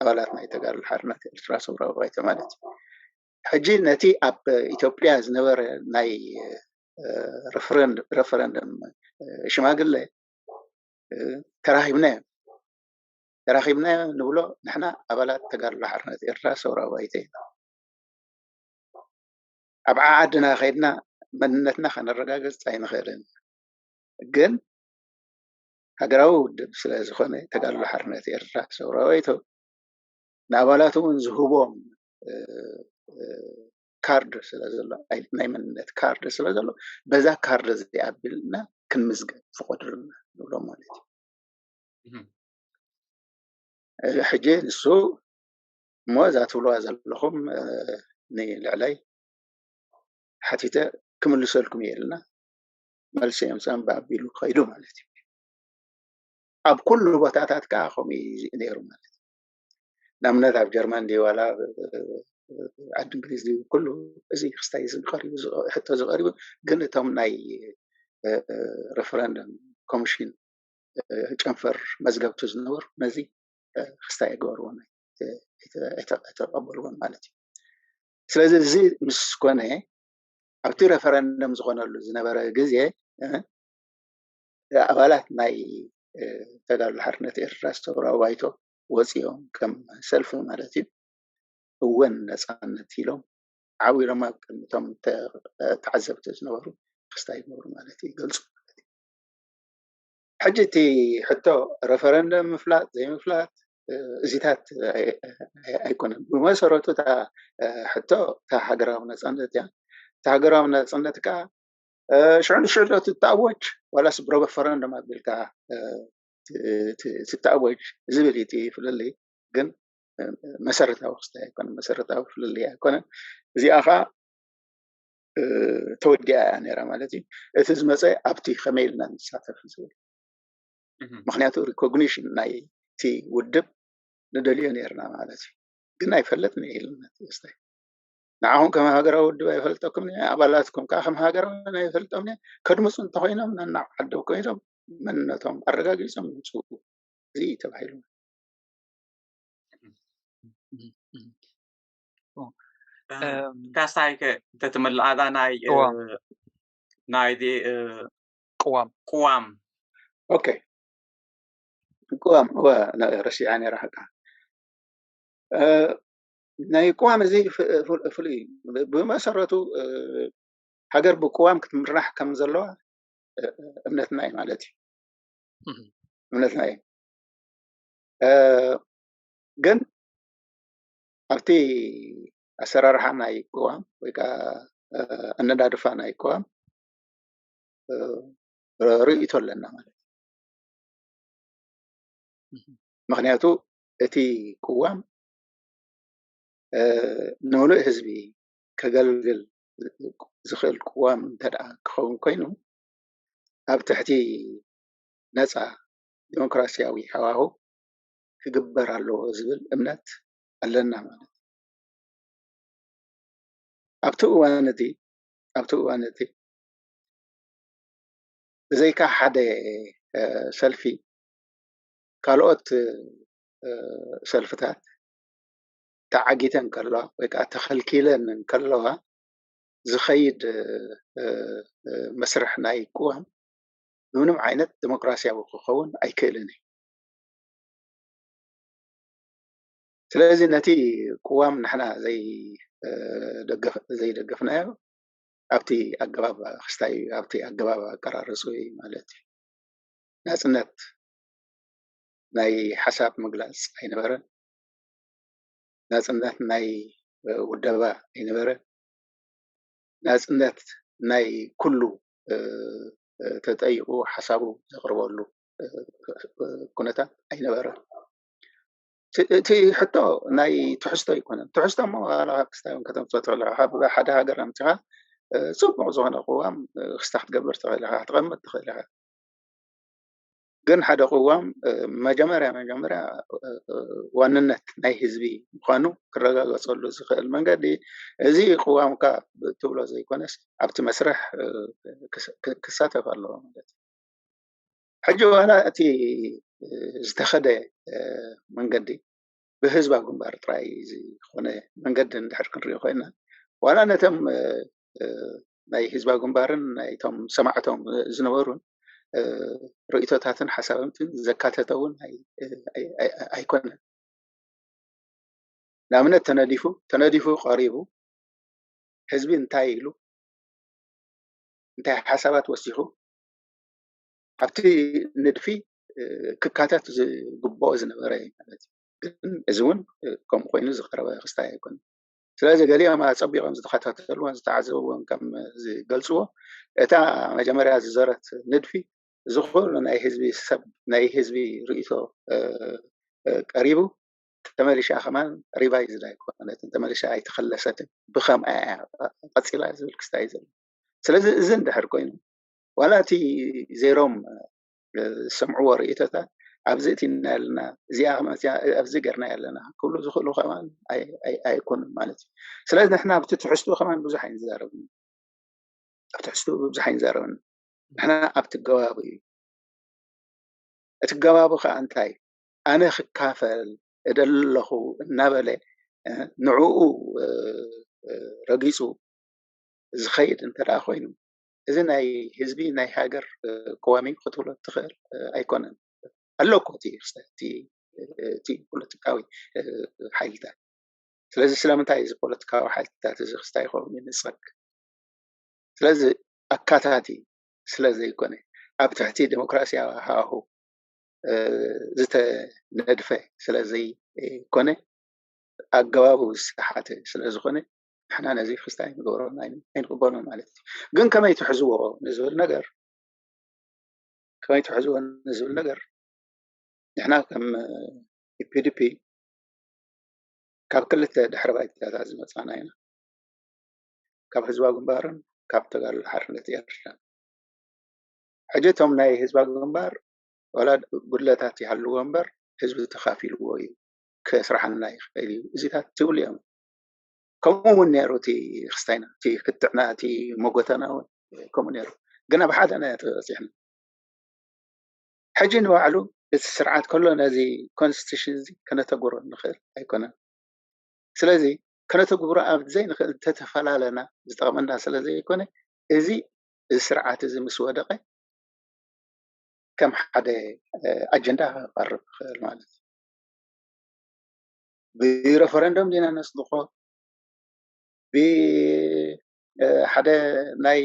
ኣባላት ናይ ተጋድሎ ሓርነት ኤርትራ ሰውራዊ ባይቶ ማለት እዩ። ሕጂ ነቲ ኣብ ኢትዮጵያ ዝነበረ ናይ ረፈረንደም ሽማግለ ተራኺብናዮ ተራኺብናዮ ንብሎ ንሕና ኣባላት ተጋድሎ ሓርነት ኤርትራ ሰውራዊ ባይቶ ኢና። ኣብ ዓዓድና ከይድና መንነትና ከነረጋግጽ ኣይንኽእልን። ግን ሃገራዊ ውድብ ስለ ዝኾነ ተጋድሎ ሓርነት ኤርትራ ሰውራዊ ባይቶ ንኣባላቱ እውን ዝህቦም ካርድ ስለ ዘሎ ናይ መንነት ካርድ ስለ ዘሎ በዛ ካርድ እዚኣ ኣቢልና ክንምዝገብ ፍቆድልና ንብሎም ማለት እዩ። ሕጂ ንሱ እሞ እዛ ትብልዋ ዘለኹም ንልዕለይ ሓቲተ ክምልሰልኩም እየ ኢልና መልሲ የምፅእ እምባ ኣቢሉ ከይዱ ማለት እዩ። ኣብ ኩሉ ቦታታት ከዓ ከምኡ እዩ ነይሩ ማለት እዩ። ንኣብነት ኣብ ጀርመን ድዩ ዋላ ዓዲ እንግሊዝ ድዩ ኩሉ እዚ ክስታይ እዚ ቀሪቡ ሕቶ ዝቀሪቡ ግን እቶም ናይ ሬፈረንደም ኮሚሽን ጨንፈር መዝገብቱ ዝነበሩ ነዚ ክስታይ ኣይገበርዎን ኣይተቐበልዎን ማለት እዩ። ስለዚ እዚ ምስ ኮነ ኣብቲ ሬፈረንደም ዝኾነሉ ዝነበረ ግዜ ኣባላት ናይ ተጋድሎ ሓርነት ኤርትራ ሰውራዊ ባይቶ ወፂኦም ከም ሰልፊ ማለት እዩ እወን ነፃነት ኢሎም ዓዊሮም ኣብ ቅድሚቶም ተዓዘብቲ ዝነበሩ ክስታይ ይገብሩ ማለት እዩ ይገልፁ ማለት እዩ። ሕጂ እቲ ሕቶ ረፈረንደም ምፍላጥ ዘይምፍላጥ እዚታት ኣይኮነን። ብመሰረቱ እታ ሕቶ እታ ሃገራዊ ነፃነት እያ። እታ ሃገራዊ ነፃነት ከዓ ሽዑ ንሽዑ ዶ ትተኣወጅ ዋላስ ብረፈረንደም ኣቢልካ ትተኣወጅ ዝብል እቲ ፍልልይ ግን መሰረታዊ ክስታይ ኣይኮነን፣ መሰረታዊ ፍልልይ ኣይኮነን። እዚኣ ከዓ ተወዲኣ እያ ነይራ ማለት እዩ። እቲ ዝመፀ ኣብቲ ከመይ ኢልና ንሳተፍ ዝብል ምክንያቱ ሪኮግኒሽን ናይ እቲ ውድብ ንደልዮ ነርና ማለት እዩ። ግን ኣይፈለጥን ኢልና ክስታይ ንዓኹም ከም ሃገራዊ ውድብ ኣይፈልጠኩም፣ ኣባላትኩም ከዓ ከም ሃገራዊ ኣይፈልጦም፣ ከድምፁ እንተኮይኖም ነናብ ዓዲ ኮይኖም መንነቶም ኣረጋጊፆም ይምፅኡ። እዚ እዩ ተባሂሉ። ካሳይ እንተትምልኣላ ናይ ናይ ቅዋም ቅዋም ኦኬ ቅዋም እወ ረሲዓ ነይራ። ናይ ቅዋም እዚ ፍሉይ እዩ። ብመሰረቱ ሃገር ብቅዋም ክትምራሕ ከም ዘለዋ እምነትና እዩ ማለት እዩ። እምነትና እዩ። ግን ኣብቲ ኣሰራርሓ ናይ ቅዋም ወይ ከዓ ኣነዳድፋ ናይ ቅዋም ርእይቶ ኣለና ማለት እዩ። ምክንያቱ እቲ ቅዋም ንምሉእ ህዝቢ ከገልግል ዝኽእል ቅዋም እንተ ክኸውን ኮይኑ ኣብ ትሕቲ ነፃ ዲሞክራሲያዊ ሃዋሁ ክግበር ኣለዎ ዝብል እምነት ኣለና ማለት እዩ። ኣብቲ እዋን እቲ ኣብቲ እዋን እቲ ብዘይካ ሓደ ሰልፊ ካልኦት ሰልፍታት ተዓጊተን ከለዋ ወይ ከዓ ተኸልኪለን ከለዋ ዝኸይድ መስርሕ ናይ ቅዋም ብምንም ዓይነት ዲሞክራሲያዊ ክኸውን ኣይክእልን እዩ። ስለዚ ነቲ ቅዋም ንሕና ዘይደገፍናዮ ኣብቲ ኣገባብ ክስታይ ኣብቲ ኣገባብ ኣቀራርፁ ማለት እዩ። ናፅነት ናይ ሓሳብ ምግላፅ ኣይነበረን። ናፅነት ናይ ውደባ ኣይነበረን። ናፅነት ናይ ኩሉ ተጠይቁ ሓሳቡ ዘቕርበሉ ኩነታት ኣይነበረን። እቲ ሕቶ ናይ ትሕዝቶ ኣይኮነን። ትሕዝቶ እሞ ዋላ ካብ ክስታይ እውን ከተምፅኦ ትኽእል ኢኻ። ካብ ሓደ ሃገር ኣምፂኻ ፅቡቕ ዝኾነ ቅዋም ክስታ ክትገብር ትኽእል ኢኻ፣ ክትቐምጥ ትኽእል ኢኻ። ግን ሓደ ቅዋም መጀመርያ መጀመርያ ዋንነት ናይ ህዝቢ ምዃኑ ክረጋገፀሉ ዝኽእል መንገዲ እዚ ቅዋምካ ትብሎ ዘይኮነስ ኣብቲ መስርሕ ክሳተፍ ኣለዎ ማለት እዩ። ሕጂ ዋላ እቲ ዝተኸደ መንገዲ ብህዝባዊ ግንባር ጥራይ ዝኾነ መንገዲ እንድሕር ክንሪኦ ኮይና ዋላ ነቶም ናይ ህዝባዊ ግንባርን ናይቶም ሰማዕቶም ዝነበሩን ርእይቶታትን ሓሳባትን ዘካተተ እውን ኣይኮነን። ንኣብነት ተነዲፉ ተነዲፉ ቀሪቡ ህዝቢ እንታይ ኢሉ እንታይ ሓሳባት ወሲኹ ኣብቲ ንድፊ ክካተት ዝግብኦ ዝነበረ ማለት እዩ። ግን እዚ እውን ከምኡ ኮይኑ ዝቀረበ ክስታይ ኣይኮነን። ስለዚ ገሊኦም ኣፀቢቖም ዝተኸታተልዎን ዝተዓዘብዎን ከም ዝገልፅዎ እታ መጀመርያ ዝዘረት ንድፊ እዚ ኩሉ ናይ ህዝቢ ሰብ ናይ ህዝቢ ርእይቶ ቀሪቡ ተመሊሻ ከማን ሪቫይዝድ ኣይኮነትን፣ ተመሊሻ ኣይተኸለሰትን፣ ብኸምኣ እያ ቀፂላ ዝብል ክስታይ ዘሎ። ስለዚ እዚ እንድሕር ኮይኑ ዋላ እቲ ዜሮም ዝሰምዕዎ ርእይቶታት ኣብዚ እቲና ኣለና እዚኣ ኣብዚ ገርና ኣለና ክብሉ ዝኽእሉ ከማን ኣይኮኑን ማለት እዩ። ስለዚ ንሕና ኣብቲ ትሕዝትኡ ከማን ብዙሕ ኣይንዛረብን ኣብ ትሕዝትኡ ብዙሕ ኣይንዛረብን። ንሕና ኣብቲ ገባቡ እዩ። እቲ ገባቡ ከዓ እንታይ ኣነ ክካፈል እደለኹ እናበለ ንዕኡ ረጊፁ ዝኸይድ እንተ ደኣ ኮይኑ እዚ ናይ ህዝቢ ናይ ሃገር ቅዋሚ ክትብሎ ትኽእል ኣይኮነን። ኣሎ እኮ እቲ ፖለቲካዊ ሓይልታት። ስለዚ ስለምንታይ እዚ ፖለቲካዊ ሓይልታት እዚ ክስታይ ይኸውን ይንጸግ? ስለዚ ኣካታቲ ስለ ዘይኮነ፣ ኣብ ትሕቲ ዴሞክራሲያዊ ሃዋሁ ዝተነድፈ ስለ ዘይኮነ፣ ኣገባቡ ዝተሓተ ስለ ዝኾነ፣ ንሕና ነዚ ክስታይ ንገብሮ ኣይንቕበሎ ማለት እዩ። ግን ከመይ ትሕዝዎ ንዝብል ነገር ከመይ ትሕዝዎ ንዝብል ነገር ንሕና ከም ኢፒዲፒ ካብ ክልተ ድሕረ ባይታታት ዝመፃና ኢና። ካብ ህዝባዊ ግንባርን ካብ ተጋድሎ ሓርነት ኤርትራ። ሕጂ እቶም ናይ ህዝባዊ ግንባር ዋላ ጉድለታት ይሃልዎ እምበር ህዝቢ ተኻፊልዎ እዩ፣ ከስራሓና ይኽእል እዩ። እዚታት ትብሉ እዮም። ከምኡ እውን ነይሩ እቲ ክስታይና፣ እቲ ክትዕና፣ እቲ መጎተና እውን ከምኡ ነይሩ። ግና ብሓደ ናይ ተበፂሕና። ሕጂ ንባዕሉ እቲ ስርዓት ከሎ ነዚ ኮንስቲቱሽን እዚ ከነተግብሮ ንኽእል ኣይኮነን። ስለዚ ከነተግብሮ ኣብ ዘይንኽእል እንተተፈላለና ዝጠቕመና ስለ ዘይኮነ፣ እዚ እዚ ስርዓት እዚ ምስ ወደቐ ከም ሓደ ኣጀንዳ ክቐርብ ይኽእል ማለት እዩ። ብረፈረንደም ዲና ነጽድቆ፣ ብሓደ ናይ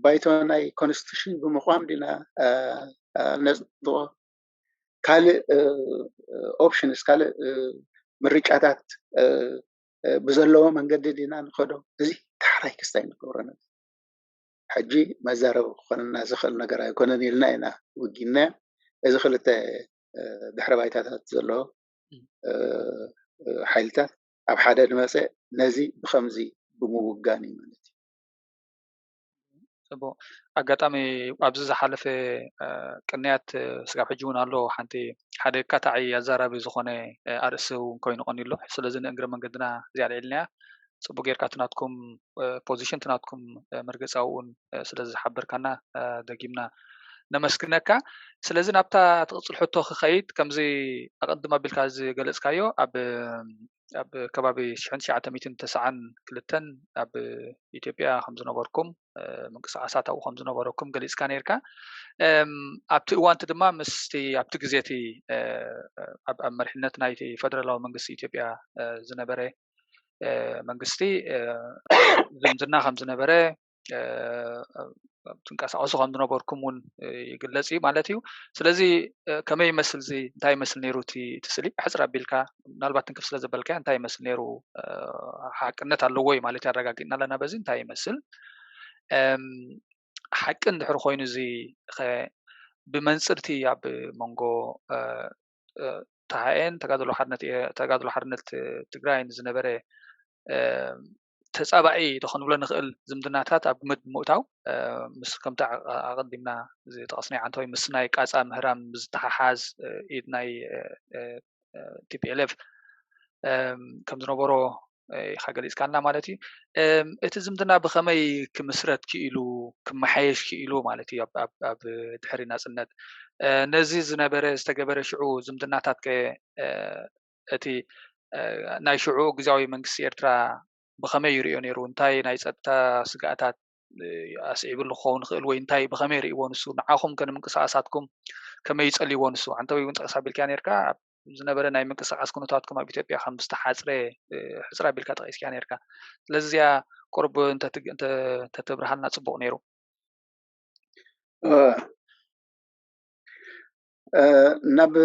ባይቶ ናይ ኮንስቲቱሽን ብምቋም ዲና ነጽድቆ፣ ካልእ ኦፕሽንስ፣ ካልእ ምርጫታት ብዘለዎ መንገዲ ዲና ንኸዶ? እዚ ዳሕራይ ክስታይ ንገብሮ ነገር። ሕጂ መዛረቢ ክኾነና ዝኽእል ነገር ኣይኮነን ኢልና ኢና ውጊና። እዚ ክልተ ድሕረ ባይታታት ዘለዎ ሓይልታት ኣብ ሓደ ዝመፀ ነዚ ብኸምዚ ብምውጋን እዩ ማለት እዩ። ፅቡቅ። ኣጋጣሚ ኣብዚ ዝሓለፈ ቅንያት ስጋብ ሕጂ እውን ኣሎ፣ ሓንቲ ሓደ ኣካታዒ ኣዛራቢ ዝኾነ ኣርእስቲ እውን ኮይኑ ቀኒሎ። ስለዚ ንእግረ መንገድና እዚኣ ኣልዒልናያ። ፅቡቅ ጌርካ እቲ ናትኩም ፖዚሽን፣ እቲ ናትኩም መርገፂ ኣብኡን ስለ ዝሓበርካና ደጊምና ነመስግነካ። ስለዚ ናብታ ትቕፅል ሕቶ ክኸይድ፣ ከምዚ ኣቐድም ኣቢልካ ዝገለፅካዮ ኣብ ኣብ ከባቢ ሽሕን ትሽዓተ ሚእትን ተስዓን ክልተን ኣብ ኢትዮጵያ ከም ዝነበርኩም ምንቅስቃሳት ኣብኡ ከም ዝነበረኩም ገሊፅካ ነርካ። ኣብቲ እዋንቲ ድማ ምስቲ ኣብቲ ግዜ እቲ ኣብ መሪሕነት ናይቲ ፈደራላዊ መንግስቲ ኢትዮጵያ ዝነበረ መንግስቲ ዝምድና ከም ዝነበረ ትንቀሳቀሱ ከም ዝነበርኩም እውን ይግለጽ እዩ ማለት እዩ። ስለዚ ከመይ ይመስል እዚ፣ እንታይ ይመስል ነይሩ እቲ ስእሊ? ሕፅር ኣቢልካ ምናልባት ትንክፍ ስለ ዘበልካዮ እንታይ ይመስል ነይሩ? ሓቅነት ኣለዎ እዩ ማለት ኣረጋጊጥና ኣለና። በዚ እንታይ ይመስል ሓቂ እንድሕር ኮይኑ እዚ ብመንፅር እቲ ኣብ መንጎ ተሃኤን ተጋድሎ ሓርነት ትግራይን ዝነበረ ተፃባኢ ዶ ክንብሎ ንኽእል ዝምድናታት ኣብ ግምት ብምእታው ምስ ከምቲ ኣቐዲምና ዝጠቐስናዮ ዓንተወይ ምስ ናይ ቃፃ ምህራም ብዝተሓሓዝ ኢድ ናይ ቲፒኤልኤፍ ከም ዝነበሮ ኢኻ ገሊፅካልና ማለት እዩ። እቲ ዝምድና ብኸመይ ክምስረት ክኢሉ ክመሓየሽ ክኢሉ ማለት እዩ ኣብ ድሕሪ ናፅነት ነዚ ዝነበረ ዝተገበረ ሽዑ ዝምድናታት ከ እቲ ናይ ሽዑ ግዜያዊ መንግስቲ ኤርትራ ብኸመይ ይርእዮ ነይሩ? እንታይ ናይ ፀጥታ ስግኣታት ኣስዒብሉ ክኸውን ይኽእል ወይ እንታይ ብኸመይ ርእይዎ ንሱ? ንዓኹም ከ ንምንቅስቃሳትኩም ከመይ ይፀልይዎ ንሱ? ዓንተወይ እውን ጠቕስ ኣቢልካ ነርካ ዝነበረ ናይ ምንቅስቃስ ኩነታትኩም ኣብ ኢትዮጵያ ከም ዝተሓፅረ ሕፅር ኣቢልካ ጠቒስካ ነርካ። ስለዚ እዚኣ ቁሩብ እንተተብርሃልና ፅቡቕ ነይሩ። ናብ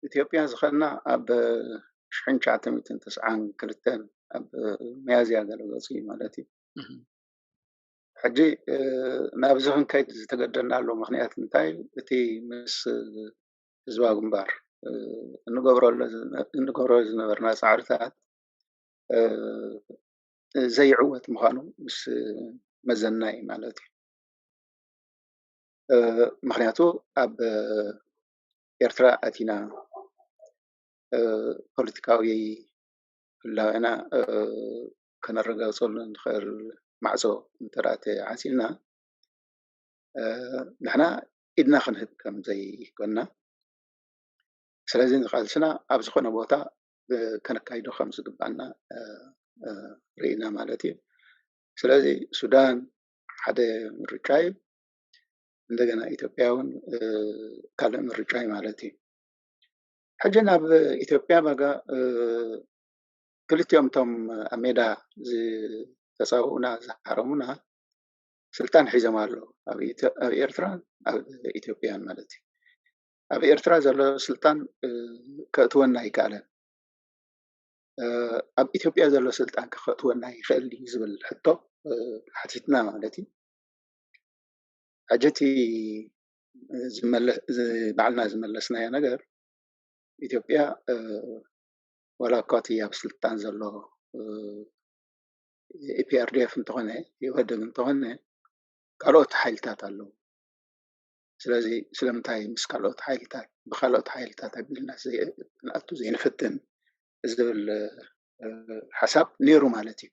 ኢትዮጵያ ዝኸድና ኣብ ሽሕን ትሽዓተ ሚእትን ተስዓን ክልተን ኣብ መያዝያ ገለ ገፁ እዩ ማለት እዩ። ሕጂ ናብዚ ክንከይድ ዝተገደድናሉ ምኽንያት እንታይ? እቲ ምስ ህዝባዊ ግንባር እንገብሮ ዝነበርና ፃዕርታት ዘይዕወት ምዃኑ ምስ መዘና እዩ ማለት እዩ። ምኽንያቱ ኣብ ኤርትራ ኣቲና ፖለቲካዊ ህላዌና ከነረጋግፀሉ እንኽእል ማዕፆ እንተ ተዓፂልና ንሕና ኢድና ክንህብ ከም ዘይኮና፣ ስለዚ ንቃልስና ኣብ ዝኾነ ቦታ ከነካይዶ ከም ዝግባና ርኢና ማለት እዩ። ስለዚ ሱዳን፣ ሓደ ምርጫ እዩ። እንደገና ኢትዮጵያ እውን ካልእ ምርጫ እዩ ማለት እዩ። ሕጂ ናብ ኢትዮጵያ በጋ ክልቲኦም እቶም ኣብ ሜዳ ዝተፃውኡና ዝሓረሙና ስልጣን ሒዞም ኣለዉ፣ ኣብ ኤርትራን ኣብ ኢትዮጵያን ማለት እዩ። ኣብ ኤርትራ ዘሎ ስልጣን ከእትወና ኣይከኣለን። ኣብ ኢትዮጵያ ዘሎ ስልጣን ከእትወና ይኽእል ዝብል ሕቶ ሓቲትና ማለት እዩ። ሕጂ እቲ ባዕልና ዝመለስናዮ ነገር ኢትዮጵያ ዋላ እኳ እቲ ኣብ ስልጣን ዘሎ ኢፒኣርዲኤፍ እንተኾነ፣ ኢህወደግ እንተኾነ ካልኦት ሓይልታት ኣለዉ። ስለዚ ስለምንታይ ምስ ካልኦት ሓይልታት ብካልኦት ሓይልታት ኣቢልና ክንኣቱ ዘይንፍትን ዝብል ሓሳብ ነይሩ ማለት እዩ።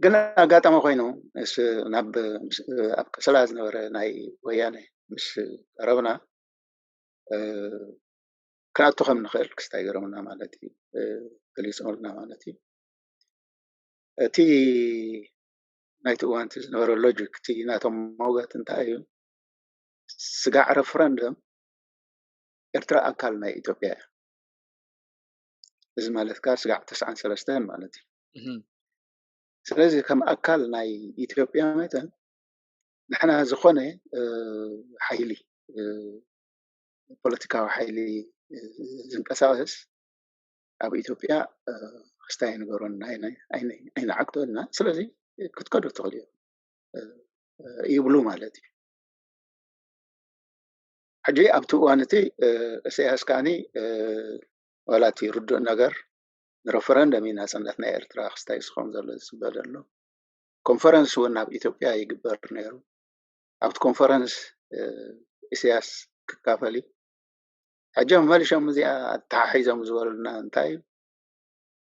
ግን ኣጋጣሚ ኮይኑ ናብ ኣብ ከሰላ ዝነበረ ናይ ወያነ ምስ ቀረብና ክንኣቱ ከም ንኽእል ክስታይ ገይሮምና ማለት እዩ፣ ገሊፆምልና ማለት እዩ። እቲ ናይቲ እዋን እቲ ዝነበረ ሎጂክ እቲ ናቶም መውገት እንታይ እዩ? ስጋዕ ረፍረንደም ኤርትራ ኣካል ናይ ኢትዮጵያ እያ። እዚ ማለት ከዓ ስጋዕ ተስዓን ሰለስተን ማለት እዩ። ስለዚ ከም ኣካል ናይ ኢትዮጵያ መጠን ንሕና ዝኾነ ሓይሊ ፖለቲካዊ ሓይሊ ዝንቀሳቀስ ኣብ ኢትዮጵያ ክስታይ ንገሮን ኣይንዓግቶ እና ስለዚ ክትከዱ ትኽእል እዩ ይብሉ ማለት እዩ። ሕጂ ኣብቲ እዋን እቲ እሰያስ ከዓኒ ዋላ እቲ ርዱእ ነገር ንረፈረንደም እዩ ናፅነት ናይ ኤርትራ ክስታይ ዝኸውን ዘሎ ዝፅበ ዘሎ። ኮንፈረንስ እውን ኣብ ኢትዮጵያ ይግበር ነይሩ። ኣብቲ ኮንፈረንስ እሰያስ ክካፈል እዩ። ሕጂ መሊሾም እዚኣ ኣተሓሒዞም ዝበሉና እንታይ እዩ?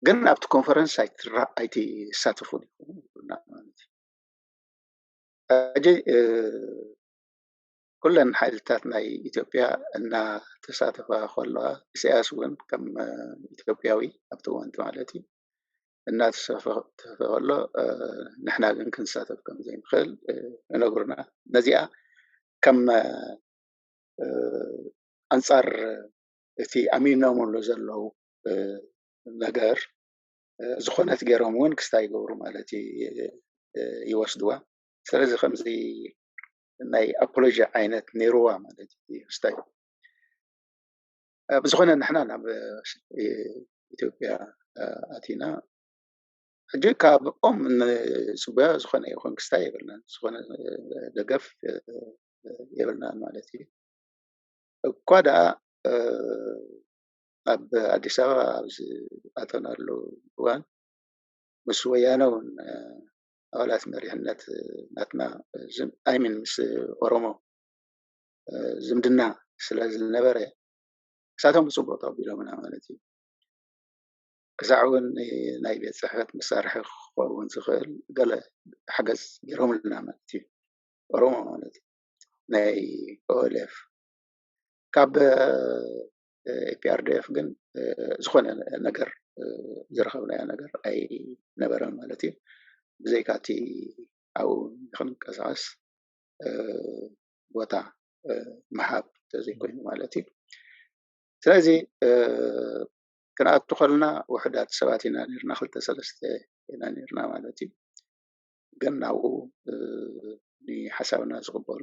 ግን ኣብቲ ኮንፈረንስ ኣይትሳተፉን ኢኹም ይብሉና ማለት እዩ። ሕጂ ኩለን ሓይልታት ናይ ኢትዮጵያ እናተሳተፋ ከለዋ ኢሳያስ እውን ከም ኢትዮጵያዊ ኣብቲ እዋንቲ ማለት እዩ እናተሳተፈ ከሎ ንሕና ግን ክንሳተፍ ከም ዘይንኽእል ይነግሩና። ነዚኣ ከም ኣንፃር እቲ ኣሚኖምሉ ዘለዉ ነገር ዝኾነት ገይሮም እውን ክስታይ ይገብሩ ማለት ይወስድዋ። ስለዚ ከምዚ ናይ ኣፖሎጂ ዓይነት ነይርዋ ማለት እዩ ክስታይ። ብዝኾነ ንሕና ናብ ኢትዮጵያ ኣቲና ሕጂ ካብኦም ንፅበዮ ዝኾነ ይኹን ክስታይ የብልናን፣ ዝኾነ ደገፍ የብልናን ማለት እዩ። እኳ ደኣ ኣብ ኣዲስ ኣበባ ኣብ ዝኣተናሉ እዋን ምስ ወያነ እውን ኣባላት መሪሕነት ናትና ኣይሚን ምስ ኦሮሞ ዝምድና ስለ ዝነበረ ክሳቶም ብፅቡቅ ተቐቢሎምና ማለት እዩ። ክሳዕ እውን ናይ ቤት ፅሕፈት መሳርሒ ክኸውን ዝኽእል ገለ ሓገዝ ገይሮምልና ማለት እዩ። ኦሮሞ ማለት እዩ ናይ ኦኤልኤፍ ካብ ኤፒኣርዲኤፍ ግን ዝኾነ ነገር ዝረኸብናዮ ነገር ኣይነበረን ማለት እዩ። ብዘይካ እቲ ኣብኡ ንክንንቀሳቀስ ቦታ ምሃብ እንተዘይኮይኑ ማለት እዩ። ስለዚ ክንኣቱ ከለና ውሕዳት ሰባት ኢና ነርና፣ ክልተ ሰለስተ ኢና ነርና ማለት እዩ። ግን ናብኡ ንሓሳብና ዝቕበሉ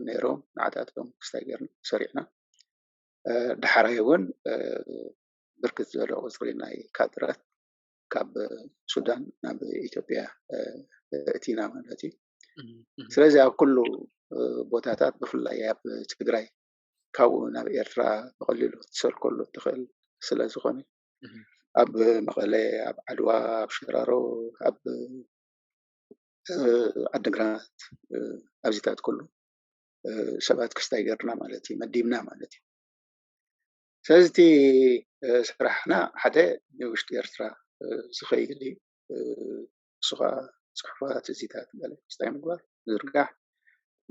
ነይሮም፣ ንዓታቶም ክስታይ ገርና ሰሪዕና። ዳሕራይ እውን ብርክት ዝበለ ቁፅሪ ናይ ካድራት ካብ ሱዳን ናብ ኢትዮጵያ እቲና ማለት እዩ። ስለዚ ኣብ ኩሉ ቦታታት ብፍላይ ኣብ ትግራይ ካብኡ ናብ ኤርትራ ብቐሊሉ ክትሰልከሉ እትኽእል ስለ ዝኾነ ኣብ መቐለ፣ ኣብ ዓድዋ፣ ኣብ ሽራሮ፣ ኣብ ዓድግራት ኣብዚታት ኩሉ ሰባት ክስታይ ገርና ማለት እዩ፣ መዲብና ማለት እዩ። ስለዚ እቲ ስራሕና ሓደ ንውሽጢ ኤርትራ ዝኸይድ እዩ። ንሱ ከዓ ፅሑፋት እዚታት ገለ ክስታይ ምግባር ዝርጋሕ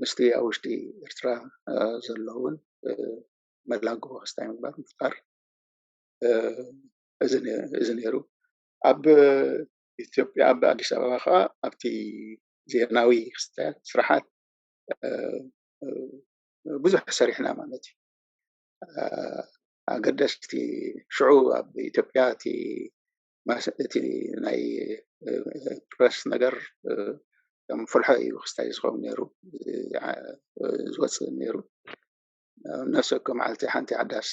ምስቲ ኣብ ውሽጢ ኤርትራ ዘለውን መላግቦ ክስታይ ምግባር ምፍጣር እዚ ነይሩ። ኣብ ኢትዮጵያ ኣብ ኣዲስ ኣበባ ከዓ ኣብቲ ዜናዊ ክስታያት ስራሓት ብዙሕ ሰሪሕና ማለት እዩ። ኣገደስቲ ሽዑ ኣብ ኢትዮጵያ እቲ ናይ ፕረስ ነገር ከም ፍልሖ እዩ ክስታይ ዝኸውን ነይሩ፣ ዝወፅእ ነይሩ። ነፍሲ ወከ መዓልቲ ሓንቲ ሓዳስ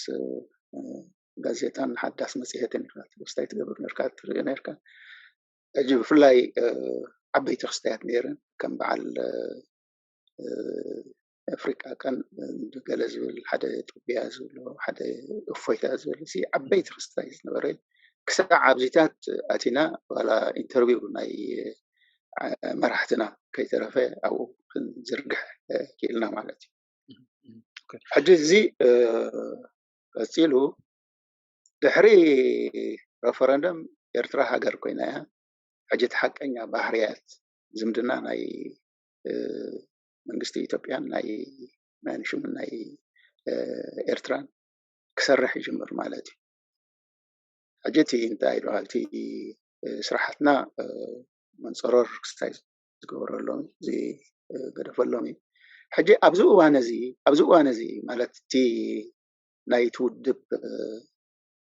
ጋዜጣን ሓዳስ መፅሄትን ኢኻ ክስታይ ትገብር ነርካ፣ ትርኢ ነርካ። ሕጂ ብፍላይ ዓበይቲ ክስታያት ነይረን ከም በዓል ኣፍሪቃ ቀን ገለ ዝብል ሓደ ጥቢያ ዝብሎ ሓደ እፎይታ ዝብል ሲ ዓበይቲ ክስታይ ዝነበረ ክሳዕ ኣብዚታት ኣቲና ዋላ ኢንተርቪው ናይ መራሕትና ከይተረፈ ኣብኡ ክንዝርግሕ ክኢልና ማለት እዩ። ሕጂ እዚ ቀፂሉ ድሕሪ ረፈረንደም ኤርትራ ሃገር ኮይና እያ። ሕጂ እቲ ሓቀኛ ባህርያት ዝምድና ናይ መንግስቲ ኢትዮጵያን ናይ ናይ ሽምን ናይ ኤርትራን ክሰርሕ ይጅምር ማለት እዩ። ሕጂ እቲ እንታይ ይበሃል እቲ ስራሓትና መንፀሮር ክስታይ ዝገበረሎም ዝገደፈሎም እዩ። ሕጂ ኣብዚ እዋን እዚ ኣብዚ እዋን እዚ ማለት እቲ ናይቲ ውድብ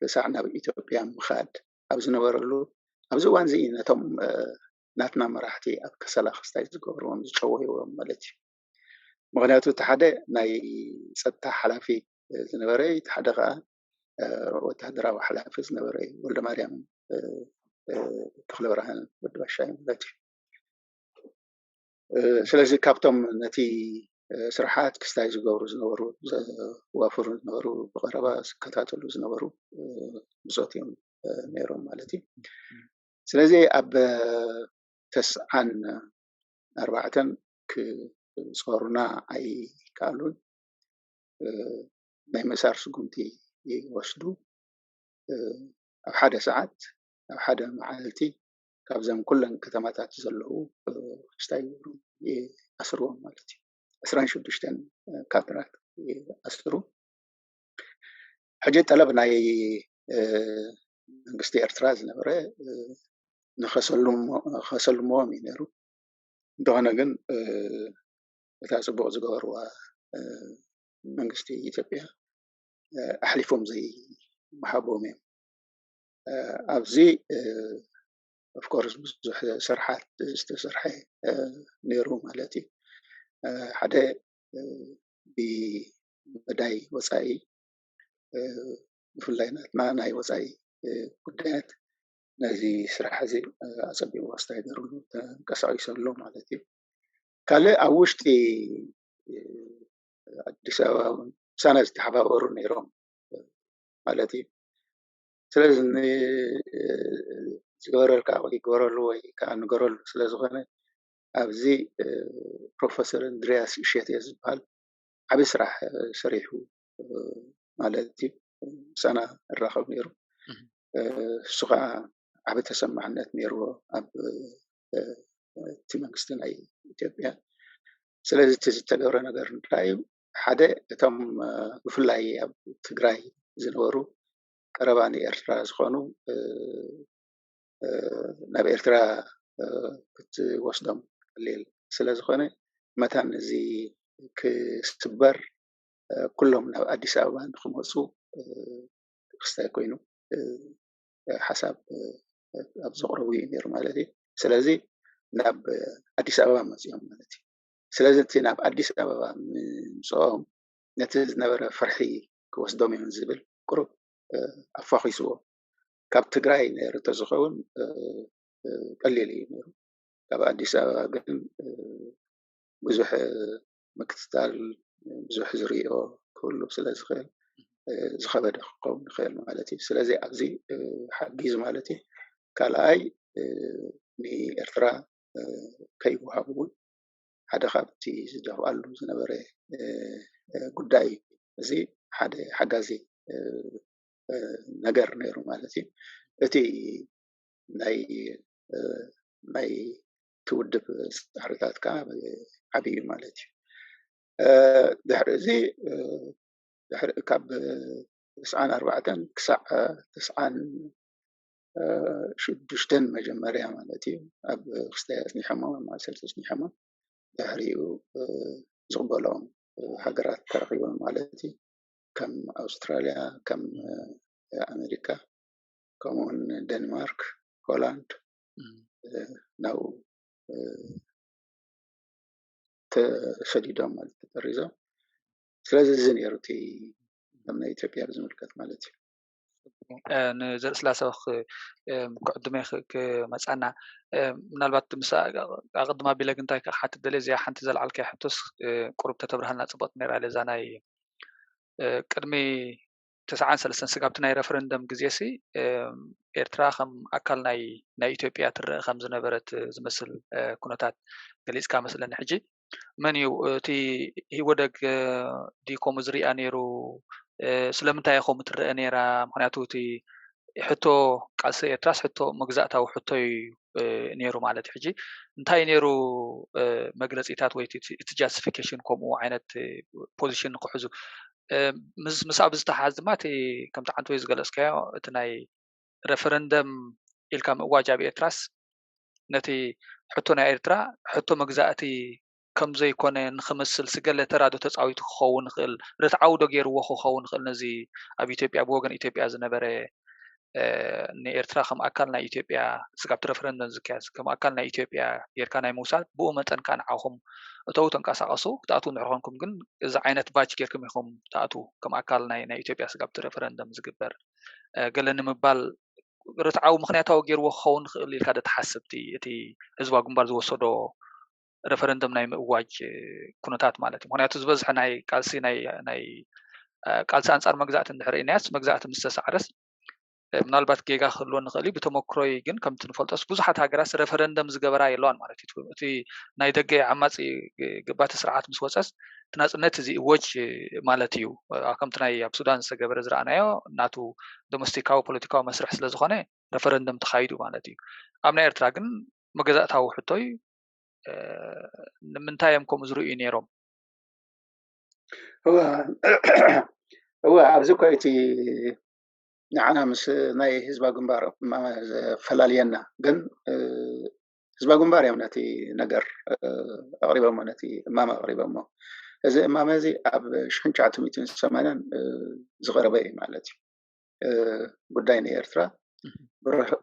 ርሳዕ ናብ ኢትዮጵያ ምኻድ ኣብ ዝነበረሉ ኣብዚ እዋን እዚ ነቶም ናትና መራሕቲ ኣብ ከሰላ ክስታይ ዝገብርዎም ዝጨወይዎም ማለት እዩ። ምክንያቱ እቲ ሓደ ናይ ፀጥታ ሓላፊ ዝነበረ እቲ ሓደ ከዓ ወታደራዊ ሓላፊ ዝነበረ ወልደማርያም ተክለብርሃን ወዲ ባሻይ ማለት እዩ። ስለዚ ካብቶም ነቲ ስርሓት ክስታይ ዝገብሩ ዝነበሩ ዘዋፍሩ ዝነበሩ ብቀረባ ዝከታተሉ ዝነበሩ ብፆት እዮም ነይሮም ማለት እዩ። ስለዚ ኣብ ተስዓን ኣርባዕተን ክፀሩና ኣይከኣሉን። ናይ ምእሳር ስጉምቲ ይወስዱ። ኣብ ሓደ ሰዓት ኣብ ሓደ መዓልቲ ካብዘም ኩለን ከተማታት ዘለዉ ክስታይ ይገብሩ ይኣስርዎም ማለት እዩ። ዕስራን ሽዱሽተን ካድራት ይኣስሩ። ሕጂ ጠለብ ናይ መንግስቲ ኤርትራ ዝነበረ ንኸሰልምዎም እዩ ነይሩ። እንተኾነ ግን እታ ፅቡቅ ዝገበርዋ መንግስቲ ኢትዮጵያ ኣሕሊፎም ዘይመሃቦም እዮም። ኣብዚ ኦፍኮርስ ብዙሕ ስርሓት ዝተሰርሐ ነይሩ ማለት እዩ። ሓደ ብመዳይ ወፃኢ ብፍላይ ናትና ናይ ወፃኢ ጉዳያት ነዚ ስራሕ እዚ ኣፀቢቑ ኣስተዳደርሉ ተንቀሳቒሱ ኣሎ ማለት እዩ። ካልእ ኣብ ውሽጢ ኣዲስ ኣበባ እውን ምሳና ዝተሓባበሩ ነይሮም ማለት እዩ። ስለዚ ዝገበረልካ ይግበረሉ ወይ ከዓ ንገረሉ ስለዝኾነ ኣብዚ ፕሮፌሰር እንድሪያስ እሸቴ ዝበሃል ዓብዪ ስራሕ ሰሪሑ ማለት እዩ። ምሳና እራኸብ ነይሩ። እሱ ከዓ ዓብዪ ተሰማዕነት ነይርዎ ኣብ እቲ መንግስቲ ናይ ኢትዮጵያ። ስለዚ እቲ ዝተገብረ ነገር እንታይ እዩ? ሓደ እቶም ብፍላይ ኣብ ትግራይ ዝነበሩ ቀረባ ንኤርትራ ዝኾኑ ናብ ኤርትራ ክትወስዶም ቀሊል ስለዝኾነ መታን እዚ ክስበር ኩሎም ናብ ኣዲስ ኣበባ ንክመፁ ክስታይ ኮይኑ ሓሳብ ኣብ ዘቕረቡ እዩ ነይሩ ማለት እዩ። ስለዚ ናብ ኣዲስ ኣበባ መፅኦም ማለት እዩ። ስለዚ እቲ ናብ ኣዲስ ኣበባ ምምፅኦም ነቲ ዝነበረ ፍርሒ ክወስዶም እዮም ዝብል ቁሩብ ኣፋኺስዎ። ካብ ትግራይ ነይሩ ተዝኸውን ቀሊል እዩ ነይሩ። ካብ ኣዲስ ኣበባ ግን ብዙሕ ምክትታል ብዙሕ ዝሪኦ ክህሉ ስለ ዝኽእል ዝኸበደ ክኸውን ይኽእል ማለት እዩ። ስለዚ ኣብዚ ሓጊዙ ማለት እዩ። ካልኣይ ንኤርትራ ከይወሃብ እውን ሓደ ካብቲ ዝደፍኣሉ ዝነበረ ጉዳይ እዩ። እዚ ሓደ ሓጋዚ ነገር ነይሩ ማለት እዩ። እቲ ናይ ናይ ትውድብ ፃዕርታት ከዓ ዓብዩ ማለት እዩ። ድሕሪ እዚ ድሕሪ ካብ ተስዓን ኣርባዕተን ክሳዕ ተስዓን ሽዱሽተን መጀመርያ ማለት እዩ ኣብ ክስታይ ኣፅኒሖሞ ማእሰርቲ ኣፅኒሖሞ ድሕሪኡ ዝቕበሎም ሃገራት ተረኪቦም ማለት እዩ። ከም ኣውስትራልያ፣ ከም ኣሜሪካ፣ ከምኡውን ደንማርክ፣ ሆላንድ ናብኡ ተሰዲዶም ማለት ተጠሪዞም። ስለዚ እዚ ነይሩ እቲ ከም ናይ ኢትዮጵያ ብዝምልከት ማለት እዩ። ንዘርእስላሰ ክዕድመ ክመፃና ምናልባት ምስ ኣቅድማ ቢለ ግንታይ ክሓትት ደለ እዚኣ ሓንቲ ዘልዓልከ ሕቶስ ቁሩብ ተተብርሃልና ፅቡቅ ነራ ለዛ ናይ ቅድሚ ተስዓን ሰለስተን ስጋብቲ ናይ ረፈረንደም ግዜ ሲ ኤርትራ ከም ኣካል ናይ ናይ ኢትዮጵያ ትረአ ከም ዝነበረት ዝመስል ኩነታት ገሊፅካ መስለኒ። ሕጂ መን እዩ እቲ ህወደግ ዲኮም ዝሪኣ ነይሩ? ስለምንታይ ከምኡ ትረአ ነይራ? ምክንያቱ እቲ ሕቶ ቃልሲ ኤርትራስ ሕቶ መግዛእታዊ ሕቶ እዩ ነይሩ ማለት እዩ። ሕጂ እንታይ ነይሩ መግለፂታት ወይ እቲ ጃስቲፊኬሽን ከምኡ ዓይነት ፖዚሽን ንክሕዙ ምስ ምስኣ ብዝተሓዝ ድማ እቲ ከምቲ ዓንተ ወይ ዝገለፅካዮ እቲ ናይ ረፈረንደም ኢልካ ምእዋጅ ኣብ ኤርትራስ ነቲ ሕቶ ናይ ኤርትራ ሕቶ መግዛእቲ ከም ዘይኮነ ንክመስል ስገለ ተራ ዶ ተፃዊቱ ክኸውን ይኽእል? ርትዓዊ ዶ ገይርዎ ክኸውን ይኽእል? ነዚ ኣብ ኢትዮጵያ ብወገን ኢትዮጵያ ዝነበረ ንኤርትራ ከም ኣካል ናይ ኢትዮጵያ ስጋብቲ ረፈረንደም ዝካየድ ከም ኣካል ናይ ኢትዮጵያ ጌርካ ናይ ምውሳድ ብኡ መጠን ከዓ ንዓኹም እተው ተንቀሳቀሱ ክትኣትዉ እንድሕር ኮንኩም ግን እዚ ዓይነት ባች ጌርኩም ኢኹም ትኣትዉ ከም ኣካል ናይ ናይ ኢትዮጵያ ስጋብቲ ረፈረንደም ዝግበር ገለ ንምባል ርትዓዊ ምክንያታዊ ገይርዎ ክኸውን ክእል ኢልካ ዶ ትሓስብ እቲ ህዝባዊ ግንባር ዝወሰዶ ረፈረንደም ናይ ምእዋጅ ኩነታት ማለት እዩ። ምክንያቱ ዝበዝሐ ናይ ቃልሲ ናይ ናይ ቃልሲ ኣንጻር መግዛእቲ እንድሕር ኢናያስ መግዛእቲ ምስ ተሳዕረስ ምናልባት ጌጋ ክህልዎ ንኽእል እዩ። ብተመክሮይ ግን ከምቲ ንፈልጦስ ብዙሓት ሃገራት ረፈረንደም ዝገበራ የለዋን ማለት እዩ። እቲ ናይ ደገ ዓማፂ ገባቲ ስርዓት ምስ ወፀስ እቲ ናፅነት እዚ እወጅ ማለት እዩ። ከምቲ ናይ ኣብ ሱዳን ዝተገበረ ዝረኣናዮ ናቱ ዶሜስቲካዊ ፖለቲካዊ መስርሕ ስለዝኾነ ረፈረንደም ተኻይዱ ማለት እዩ። ኣብ ናይ ኤርትራ ግን መገዛእታዊ ሕቶ እዩ። ንምንታይ እዮም ከምኡ ዝርእዩ ነይሮም? እወ ኣብዚ እኮ እቲ ንዓና ምስ ናይ ህዝባዊ ግንባር እማመ ዘፈላልየና ግን ህዝባዊ ግንባር እዮም ነቲ ነገር ኣቕሪቦሞ ነቲ እማመ ኣቕሪቦሞ። እዚ እማመ እዚ ኣብ ሽሕን ትሽዓተ ሚእትን ሰማንያን ዝቐረበ እዩ ማለት እዩ። ጉዳይ ናይ ኤርትራ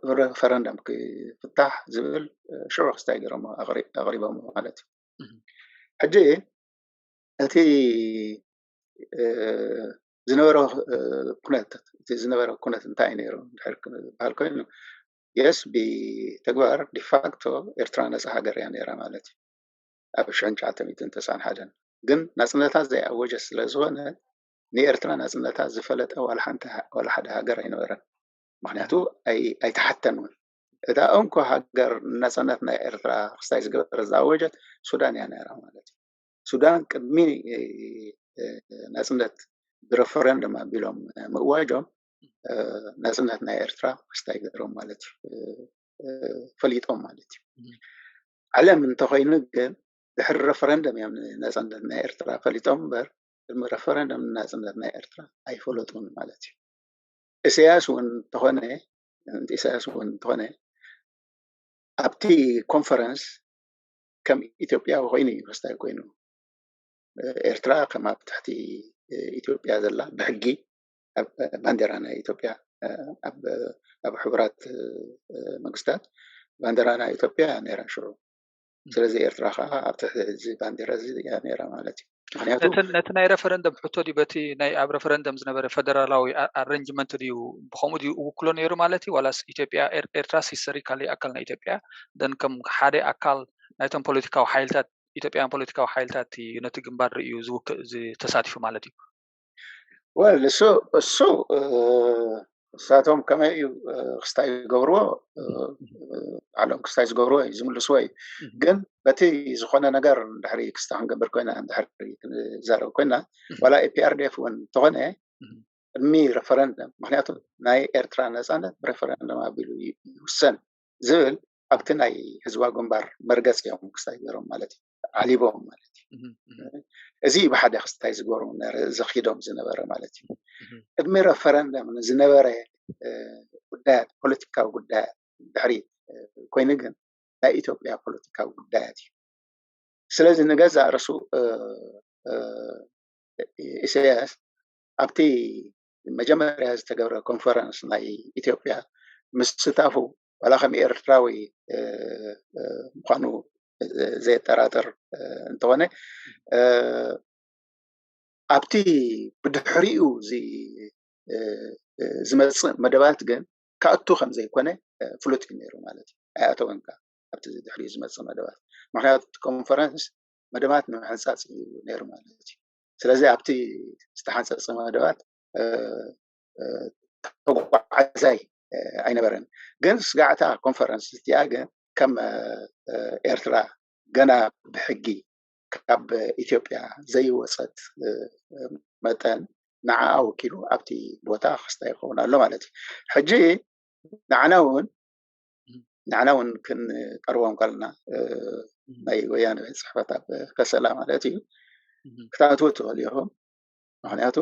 ብረፈረንደም ክፍታሕ ዝብል ሽዑ ክስታይ ገይሮሞ ኣቕሪቦሞ ማለት እዩ። ሕጂ እቲ ዝነበረ ኩነት እቲ ዝነበረ ኩነት እንታይ እዩ ነይሩ ድሕር ዝበሃል ኮይኑ የስ ብተግባር ዲፋክቶ ኤርትራ ነፃ ሃገር እያ ነይራ ማለት እዩ። ኣብ ሽሕን ትሽዓተ ሚእትን ተስዓን ሓደን ግን ናፅነታ ዘይኣወጀት ስለ ዝኾነ ንኤርትራ ናፅነታ ዝፈለጠ ዋላ ሓደ ሃገር ኣይነበረን። ምክንያቱ ኣይተሓተን እውን እታ እንኮ ሃገር ናፅነት ናይ ኤርትራ ክስታይ ዝገበረ ዝኣወጀት ሱዳን እያ ነይራ ማለት እዩ። ሱዳን ቅድሚ ናፅነት ብረፈረንደም ኣቢሎም ምእዋጆም ናፅነት ናይ ኤርትራ ክስታይ ገይሮም ማለት እዩ ፈሊጦም ማለት እዩ። ዓለም እንተኮይኑ ግን ድሕሪ ረፈረንደም እዮም ናፅነት ናይ ኤርትራ ፈሊጦም እምበር ቅድሚ ረፈረንደም ናፅነት ናይ ኤርትራ ኣይፈለጡን ማለት እዩ። ኢሳያስ እውን እንተኾነ ኢሳያስ እውን እንተኾነ ኣብቲ ኮንፈረንስ ከም ኢትዮጵያዊ ኮይኑ እዩ ክስታይ ኮይኑ ኤርትራ ከም ኣብ ትሕቲ ኢትዮጵያ ዘላ ብሕጊ ባንዴራ ናይ ኢትዮጵያ ኣብ ሕቡራት መንግስታት ባንዴራ ናይ ኢትዮጵያ ነይራ ሽዑ። ስለዚ ኤርትራ ከዓ ኣብ ትሕቲ እዚ ባንዴራ እዚ እያ ነይራ ማለት እዩ። ምክንያቱ ነቲ ናይ ረፈረንደም ሕቶ ድዩ በቲ ናይ ኣብ ረፈረንደም ዝነበረ ፈደራላዊ ኣረንጅመንት ድዩ ብከምኡ ድዩ እውክሎ ነይሩ ማለት እዩ? ዋላስ ኢትዮጵያ ኤርትራስ ሂስቶሪካሊ ኣካል ናይ ኢትዮጵያ ደን ከም ሓደ ኣካል ናይቶም ፖለቲካዊ ሓይልታት ኢትዮጵያውያን ፖለቲካዊ ሓይልታት እዩ ነቲ ግንባር ርእዩ ዝውክእ ተሳቲፉ ማለት እዩ? ወል እሱ እሱ እሳቶም ከመይ እዩ ክስታይ ዝገብርዎ ዓለም ክስታይ ዝገብርዎ እዩ ዝምልስዎ እዩ። ግን በቲ ዝኾነ ነገር ድሕሪ ክስታ ክንገብር ኮይና ድሕሪ ክንዛረብ ኮይና ዋላ ኤፒኣርዲኤፍ እውን እንተኾነ ቅድሚ ረፈረንደም ምክንያቱ ናይ ኤርትራ ነፃነት ብረፈረንደም ኣቢሉ ይውሰን ዝብል ኣብቲ ናይ ህዝባዊ ግንባር መርገፂ እዮም ክስታይ ገይሮም ማለት እዩ ዓሊቦም ማለት እዩ። እዚ ብሓደ ክስታይ ዝገበሩ ዘኪዶም ዝነበረ ማለት እዩ። ቅድሚ ረፈረንደም ዝነበረ ጉዳያት፣ ፖለቲካዊ ጉዳያት ድሕሪ ኮይኑ ግን ናይ ኢትዮጵያ ፖለቲካዊ ጉዳያት እዩ። ስለዚ ንገዛእ ርእሱ ኢሳያስ ኣብቲ መጀመርያ ዝተገብረ ኮንፈረንስ ናይ ኢትዮጵያ ምስታፉ ዋላ ከም ኤርትራዊ ምዃኑ ዘየጠራጥር እንተኾነ ኣብቲ ብድሕሪኡ ዝመፅእ መደባት ግን ክኣቱ ከም ዘይኮነ ፍሉጥ እዩ ነይሩ ማለት እዩ። ኣይኣተወን ከዓ ኣብቲ ድሕሪኡ ዝመፅእ መደባት፣ ምክንያቱ እቲ ኮንፈረንስ መደባት ንምሕንፃፅ እዩ ነይሩ ማለት እዩ። ስለዚ ኣብቲ ዝተሓንፀፀ መደባት ተጓዓዛይ ኣይነበረን። ግን ስጋዕታ ኮንፈረንስ እቲኣ ግን ከም ኤርትራ ገና ብሕጊ ካብ ኢትዮጵያ ዘይወፀት መጠን ንዓኣ ወኪሉ ኣብቲ ቦታ ክስታይ ይኸውን ኣሎ ማለት እዩ። ሕጂ ንዓና እውን ንዓና እውን ክንቀርቦም ከለና ናይ ወያነ ቤት ፅሕፈት ኣብ ከሰላ ማለት እዩ ክትኣትዎ ትኽእል ኢኹም። ምክንያቱ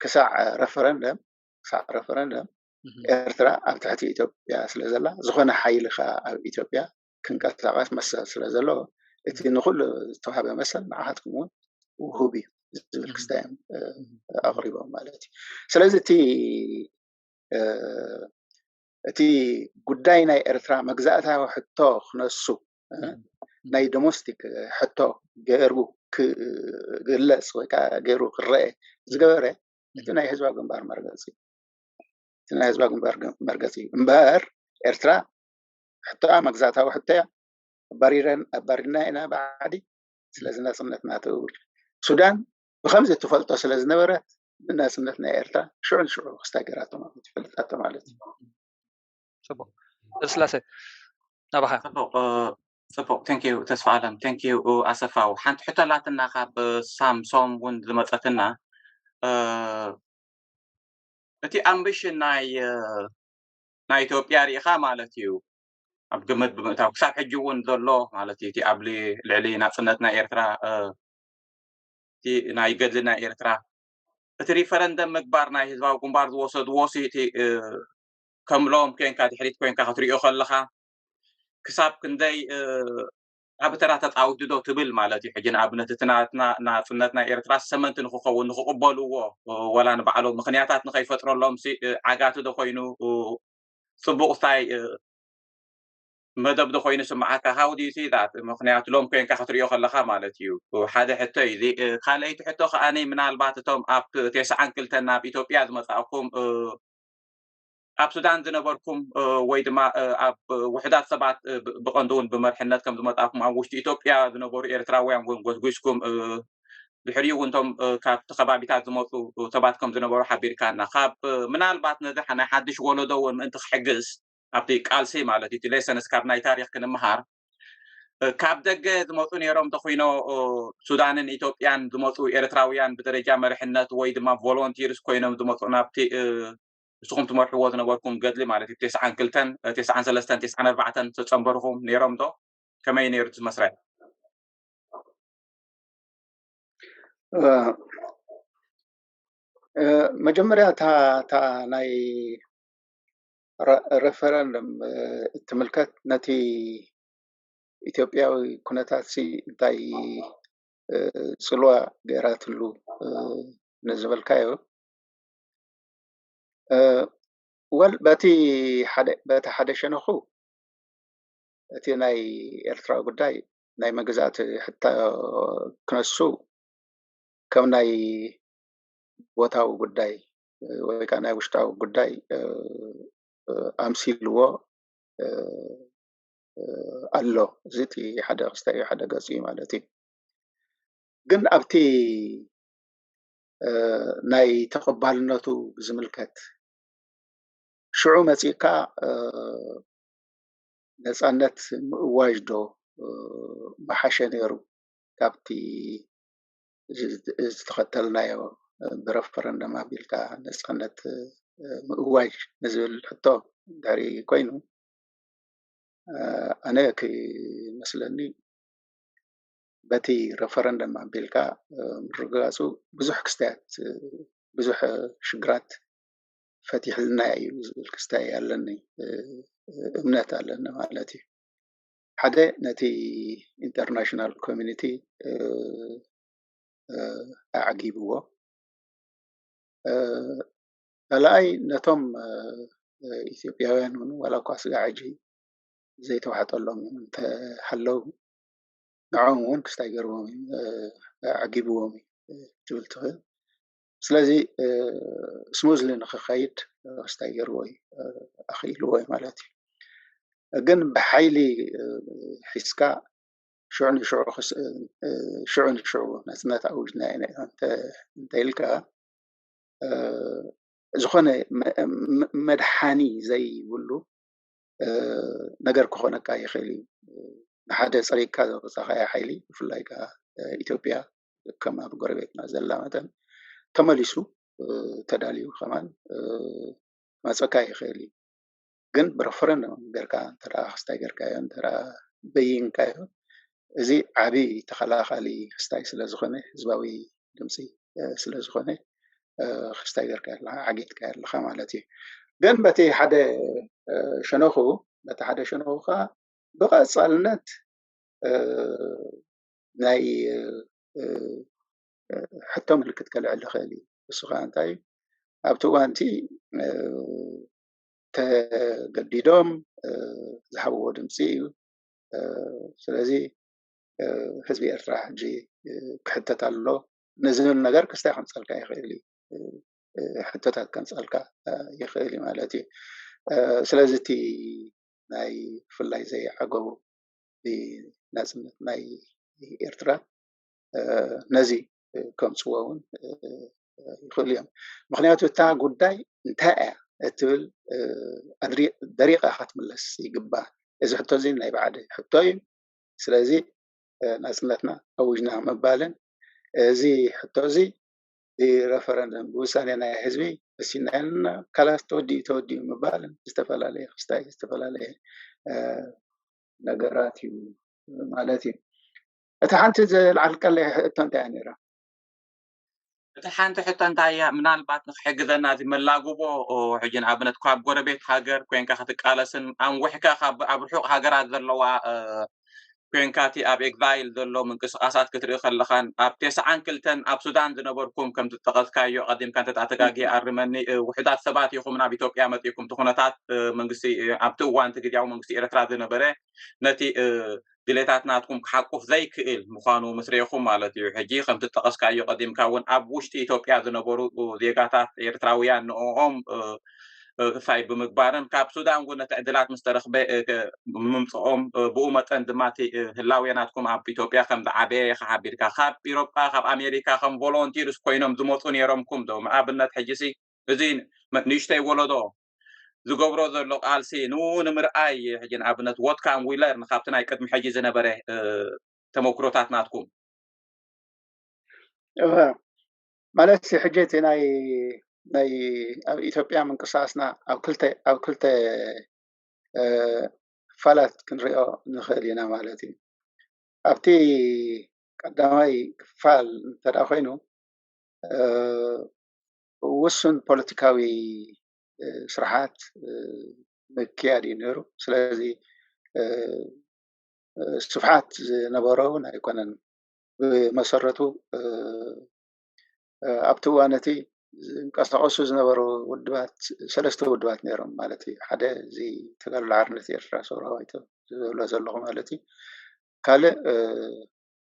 ክሳዕ ረፈረንደም ክሳዕ ረፈረንደም ኤርትራ ኣብ ትሕቲ ኢትዮጵያ ስለ ዘላ ዝኾነ ሓይሊ ከ ኣብ ኢትዮጵያ ክንቀሳቀስ መሰል ስለ ዘለዎ እቲ ንኩሉ ዝተዋሃበ መሰል ንዓኻትኩም እውን ውሁብ እዩ ዝብል ክስታይ እዮም ኣቕሪቦም ማለት እዩ። ስለዚ እቲ እቲ ጉዳይ ናይ ኤርትራ መግዛእታዊ ሕቶ ክነሱ ናይ ዶሞስቲክ ሕቶ ገይሩ ክግለፅ ወይ ከዓ ገይሩ ክረአ ዝገበረ እቲ ናይ ህዝባዊ ግንባር መርገፂ እቲ ናይ ህዝባዊ ግንባር መርገፂ እዩ እምበር ኤርትራ ሕቶኣ መግዛእታዊ ሕቶ እያ። ኣባሪርና ኢና ባዕዲ ስለዚ ናፅነትና ትእውጅ። ሱዳን ብከምዚ ትፈልጦ ስለ ዝነበረት ብናፅነት ናይ ኤርትራ ሽዑ ንሽዑ ክስታይ ገይራቶ ማለት ይፈልጣቶ ማለት እዩ። ፅቡቅ ስላሴ ናባኻ። ፅቡቅ thank you ተስፋ ኣለም thank you ኣሰፋው ሓንቲ ሕቶ ኣላትና ካብ ሳምሶም እውን ዝመፀትና እቲ ኣምቢሽን ናይ ናይ ኢትዮጵያ ሪኢኻ ማለት እዩ ኣብ ግምት ብምእታው ክሳብ ሕጂ እውን ዘሎ ማለት እዩ እቲ ኣብ ልዕሊ ናፅነት ናይ ኤርትራ እቲ ናይ ገድሊ ናይ ኤርትራ እቲ ሪፈረንደም ምግባር ናይ ህዝባዊ ግንባር ዝወሰድዎ ሲ እቲ ከም ሎም ኮንካ ድሕሪት ኮንካ ክትሪኦ ከለካ ክሳብ ክንደይ ኣብ ተራ ተፃዊቱ ዶ ትብል ማለት እዩ። ሕጂ ንኣብነት እቲ ናፅነት ናይ ኤርትራ ሰመንቲ ንክኸውን ንክቕበልዎ ወላ ንባዕሎም ምክንያታት ንከይፈጥረሎም ዓጋቲ ዶ ኮይኑ ፅቡቅ ስታይ መደብ ዶ ኮይኑ ስምዓካ how do you see that? ምክንያቱ ሎም ኮንካ ክትሪኦ ከለካ ማለት እዩ ሓደ ሕቶ እዩ። ካልኣይቲ ሕቶ ከዓኒ ምናልባት እቶም ኣብ ቴስዓን ክልተን ናብ ኢትዮጵያ ዝመፃእኩም ኣብ ሱዳን ዝነበርኩም ወይ ድማ ኣብ ውሕዳት ሰባት ብቐንዱ እውን ብመርሕነት ከም ዝመፃእኩም ኣብ ውሽጢ ኢትዮጵያ ዝነበሩ ኤርትራውያን እውን ጎስጒስኩም ድሕሪኡ እውን እቶም ካብቲ ከባቢታት ዝመፁ ሰባት ከም ዝነበሩ ሓቢርካና ካብ ምናልባት ነዚ ናይ ሓድሽ ወለዶ እውን ምእንቲ ክሕግዝ ኣብቲ ቃልሲ ማለት እዩ ሌሰንስ ካብ ናይ ታሪክ ክንምሃር ካብ ደገ ዝመፁ ነይሮም ተኮይኖ ሱዳንን ኢትዮጵያን ዝመፁ ኤርትራውያን ብደረጃ መርሕነት ወይ ድማ ቮሎንቲርስ ኮይኖም ዝመፁ ናብቲ ንስኹም ትመርሕዎ ዝነበርኩም ገድሊ ማለት እዩ ተስዓን ክልተን ተስዓን ሰለስተን ተስዓን ኣርባዕተን ተፀንበርኹም ነይሮም ዶ ከመይ ነይሩ እቲ መስርሕ መጀመርያ እታ ናይ ረፈረንደም እትምልከት ነቲ ኢትዮጵያዊ ኩነታት ሲ እንታይ ፅልዋ ገይራትሉ ንዝበልካዮ ወል በቲ ሓደ በቲ ሓደ ሸነኹ እቲ ናይ ኤርትራ ጉዳይ ናይ መግዛእቲ ሕቶ ክነሱ ከም ናይ ቦታዊ ጉዳይ ወይ ከዓ ናይ ውሽጣዊ ጉዳይ ኣምሲልዎ ኣሎ። እዚ እቲ ሓደ ክስታይ ሓደ ገፂ ማለት እዩ። ግን ኣብቲ ናይ ተቐባልነቱ ዝምልከት ሽዑ መፂእካ ነፃነት ምእዋጅ ዶ ምሓሸ ነይሩ ካብቲ ዝተኸተልናዮ ብረፈረንደም ኣቢልካ ነፃነት ምእዋጅ ንዝብል ሕቶ ድሕሪ ኮይኑ ኣነ ክመስለኒ በቲ ረፈረንደም ኣቢልካ ምርግጋፁ ብዙሕ ክስተያት ብዙሕ ሽግራት ፈቲሕልና እዩ ዝብል ክስታይ ኣለኒ፣ እምነት ኣለኒ ማለት እዩ። ሓደ ነቲ ኢንተርናሽናል ኮሚኒቲ ኣዕጊብዎ፣ ካልኣይ ነቶም ኢትዮጵያውያን እውን ዋላ እኳ ስጋ ሕጂ ዘይተዋሕጠሎም እንተሃለው ንዕኦም እውን ክስታይ ገርዎም እዩ፣ ኣዕጊብዎም እዩ ትብል ትኽእል። ስለዚ ስሙዝሊ ንክኸይድ ክስታይ ገርዎ እዩ፣ ኣኽኢልዎ እዩ ማለት እዩ። ግን ብሓይሊ ሒዝካ ሽዑ ንሽዑ ሽዑ ንሽዑ ናፅነት ኣውጅና እንተ ኢልካ ዝኾነ መድሓኒ ዘይብሉ ነገር ክኾነካ ይኽእል እዩ። ንሓደ ፀሪግካ ዘውፃኻዮ ሓይሊ ብፍላይ ከዓ ኢትዮጵያ ከም ኣብ ጎረቤትና ዘላ መጠን ተመሊሱ ተዳልዩ ከማን ክመፀካ ይኽእል እዩ። ግን ብረፈረንደም ጌርካ እንተ ክስታይ ጌርካዮ እንተ በይንካዮ እዚ ዓብዪ ተኸላኻሊ ክስታይ ስለ ዝኾነ ህዝባዊ ድምፂ ስለ ዝኾነ ክስታይ ጌርካ ኣለኻ ዓጊትካ ኣለኻ ማለት እዩ። ግን በቲ ሓደ ሸነኹ በቲ ሓደ ሸነኹ ከዓ ብቐፃልነት ናይ ሕቶ ምልክት ከልዕል ይኽእል እዩ። እሱ ከዓ እንታይ ኣብቲ እዋንቲ ተገዲዶም ዝሃብዎ ድምፂ እዩ። ስለዚ ህዝቢ ኤርትራ ሕጂ ክሕተት ኣሎ ንዝብል ነገር ክስታይ ከምፀልካ ይኽእል እዩ፣ ሕቶታት ከምፀልካ ይኽእል እዩ ማለት እዩ። ስለዚ እቲ ናይ ብፍላይ ዘይዓገቡ ብናፅነት ናይ ኤርትራ ነዚ ከምፅዎ እውን ይኽእሉ እዮም። ምክንያቱ እታ ጉዳይ እንታይ እያ እትብል ደሪቃ ክትምለስ ይግባእ። እዚ ሕቶ እዚ ናይ ባዕዲ ሕቶ እዩ። ስለዚ ናፅነትና ኣውጅና ምባልን እዚ ሕቶ እዚ ብረፈረንደም ብውሳኔ ናይ ህዝቢ ወሲንና ካላስ ተወዲኡ ተወዲኡ ምባልን ዝተፈላለየ ክስታይ ዝተፈላለየ ነገራት እዩ ማለት እዩ። እቲ ሓንቲ ዘልዓልቀለይ ሕቶ እንታይ እያ ነይራ? እቲ ሓንቲ ሕቶ እንታይ እያ? ምናልባት ንክሕግዘና እዚ መላጉቦ ሕጂ ንኣብነት ካብ ጎረቤት ሃገር ኮንካ ክትቃለስን ኣንዊሕካ ኣብ ርሑቕ ሃገራት ዘለዋ ኮንካ እቲ ኣብ ኤግዛይል ዘሎ ምንቅስቃሳት ክትርኢ ከለኻን ኣብ ተስዓን ክልተን ኣብ ሱዳን ዝነበርኩም ከም ዝጠቐስካዮ ቀዲምካ እንተ ተጋጊ ኣርመኒ ውሕዳት ሰባት ኢኹም ናብ ኢትዮጵያ መፂእኩም እቲ ኩነታት መንግስቲ ኣብቲ እዋን እቲ ግዜያዊ መንግስቲ ኤርትራ ዝነበረ ነቲ ድሌታት ናትኩም ክሓቁፍ ዘይክእል ምዃኑ ምስ ርኢኹም ማለት እዩ። ሕጂ ከም ዝጠቐስካዮ ቀዲምካ እውን ኣብ ውሽጢ ኢትዮጵያ ዝነበሩ ዜጋታት ኤርትራውያን ንኦም ሳይ ብምግባርን ካብ ሱዳን እውን ነቲ ዕድላት ምስ ተረኽበ ምምፅኦም ብኡ መጠን ድማ እቲ ህላዌ ናትኩም ኣብ ኢትዮጵያ ከም ዝዓበየ ኢኻ ሓቢርካ ካብ ኢሮጳ ካብ ኣሜሪካ ከም ቮሎንቲርስ ኮይኖም ዝመፁ ነይሮምኩም ዶ ንኣብነት ሕጂ ሲ እዚ ንእሽተይ ወለዶ ዝገብሮ ዘሎ ቃልሲ ንኡ ንምርኣይ ሕጂ ንኣብነት ወትካም ዊለር ንካብቲ ናይ ቅድሚ ሕጂ ዝነበረ ተመክሮታት ናትኩም ማለት ሕጂ እቲ ናይ ናይ ኣብ ኢትዮጵያ ምንቅስቃስና ኣብ ክልተ ኣብ ክልተ ክፋላት ክንሪኦ ንኽእል ኢና ማለት እዩ። ኣብቲ ቀዳማይ ክፋል እንተ ኮይኑ ውሱን ፖለቲካዊ ስርዓት ምክያድ እዩ ነይሩ። ስለዚ ስፍሓት ዝነበሮ እውን ኣይኮነን። ብመሰረቱ ኣብቲ እዋን እቲ ዝንቀሳቀሱ ዝነበሩ ውድባት ሰለስተ ውድባት ነይሮም ማለት እዩ። ሓደ እዚ ተጋድሎ ሓርነት ኤርትራ ሰውራ ባይቶ ዝብሎ ዘለኹ ማለት እዩ። ካልእ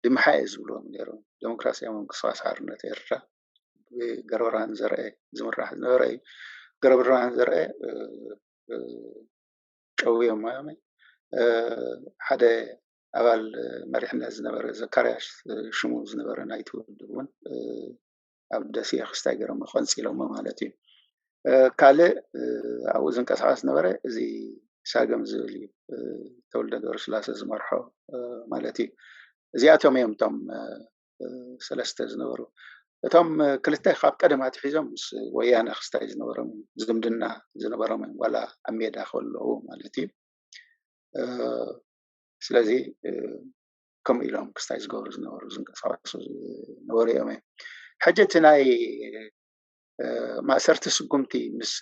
ድምሓኤ ዝብልዎም ነይሮም፣ ዴሞክራሲያዊ ምንቅስቃስ ሓርነት ኤርትራ ብገብረብርሃን ዘርአ ዝምራሕ ዝነበረ እዩ። ገብረብርሃን ዘርአ ጨውዮም እዮም። ሓደ ኣባል መሪሕነት ዝነበረ ዘካርያስ ሽሙ ዝነበረ ናይቲ ውድብ እውን ኣብ ደሴ ክስታይ ገይሮሞ ቀንፂሎሞ ማለት እዩ። ካልእ ኣብኡ ዝንቀሳቀስ ዝነበረ እዚ ሳገም ዝብል እዩ፣ ተወልደ ገብረስላሴ ዝመርሖ ማለት እዩ። እዚኣቶም እዮም እቶም ሰለስተ ዝነበሩ። እቶም ክልተ ካብ ቀደም ኣትሒዞም ምስ ወያነ ክስታይ ዝነበሮም ዝምድና ዝነበሮም እዮም፣ ዋላ ኣብ ሜዳ ከለዉ ማለት እዩ። ስለዚ ከምኡ ኢሎም ክስታይ ዝገብሩ ዝነበሩ ዝንቀሳቀሱ ዝነበሩ እዮም እዮም። ሕጂ እቲ ናይ ማእሰርቲ ስጉምቲ ምስ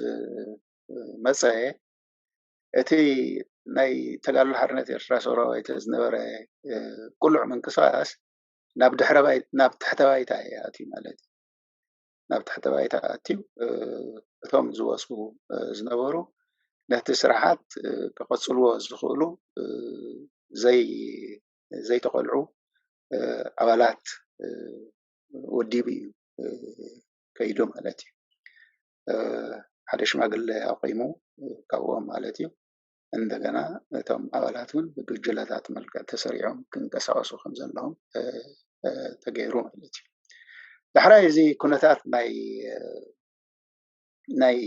መፀ፣ እቲ ናይ ተጋድሎ ሓርነት ኤርትራ ሰውራዊ ባይቶ ዝነበረ ቅሉዕ ምንቅስቃስ ናብ ድሕረ ባይ ናብ ትሕተ ባይታ እዩ ኣትዩ ማለት እዩ። ናብ ትሕተ ባይታ ኣትዩ እቶም ዝወፁ ዝነበሩ ነቲ ስርዓት ክቐፅልዎ ዝኽእሉ ዘይተቐልዑ ኣባላት ወዲቡ እዩ ከይዱ ማለት እዩ። ሓደ ሽማግለ ኣቑሙ ካብኦም ማለት እዩ። እንደገና እቶም ኣባላት እውን ብጉጅለታት መልክዕ ተሰሪዖም ክንቀሳቀሱ ከም ዘለዎም ተገይሩ ማለት እዩ። ዳሕራይ እዚ ኩነታት ናይ ናይ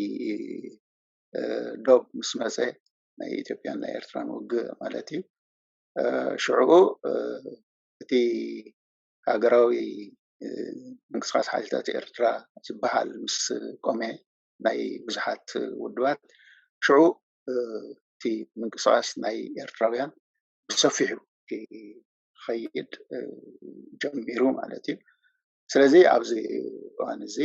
ዶብ ምስ መፀ ናይ ኢትዮጵያን ናይ ኤርትራን ውግእ ማለት እዩ። ሽዕኡ እቲ ሃገራዊ ምንቅስቃስ ሓይልታት ኤርትራ ዝበሃል ምስ ቆመ ናይ ብዙሓት ውድባት ሽዑ እቲ ምንቅስቃስ ናይ ኤርትራውያን ብሰፊሑ ክኸይድ ጀሚሩ ማለት እዩ። ስለዚ ኣብዚ እዋን እዚ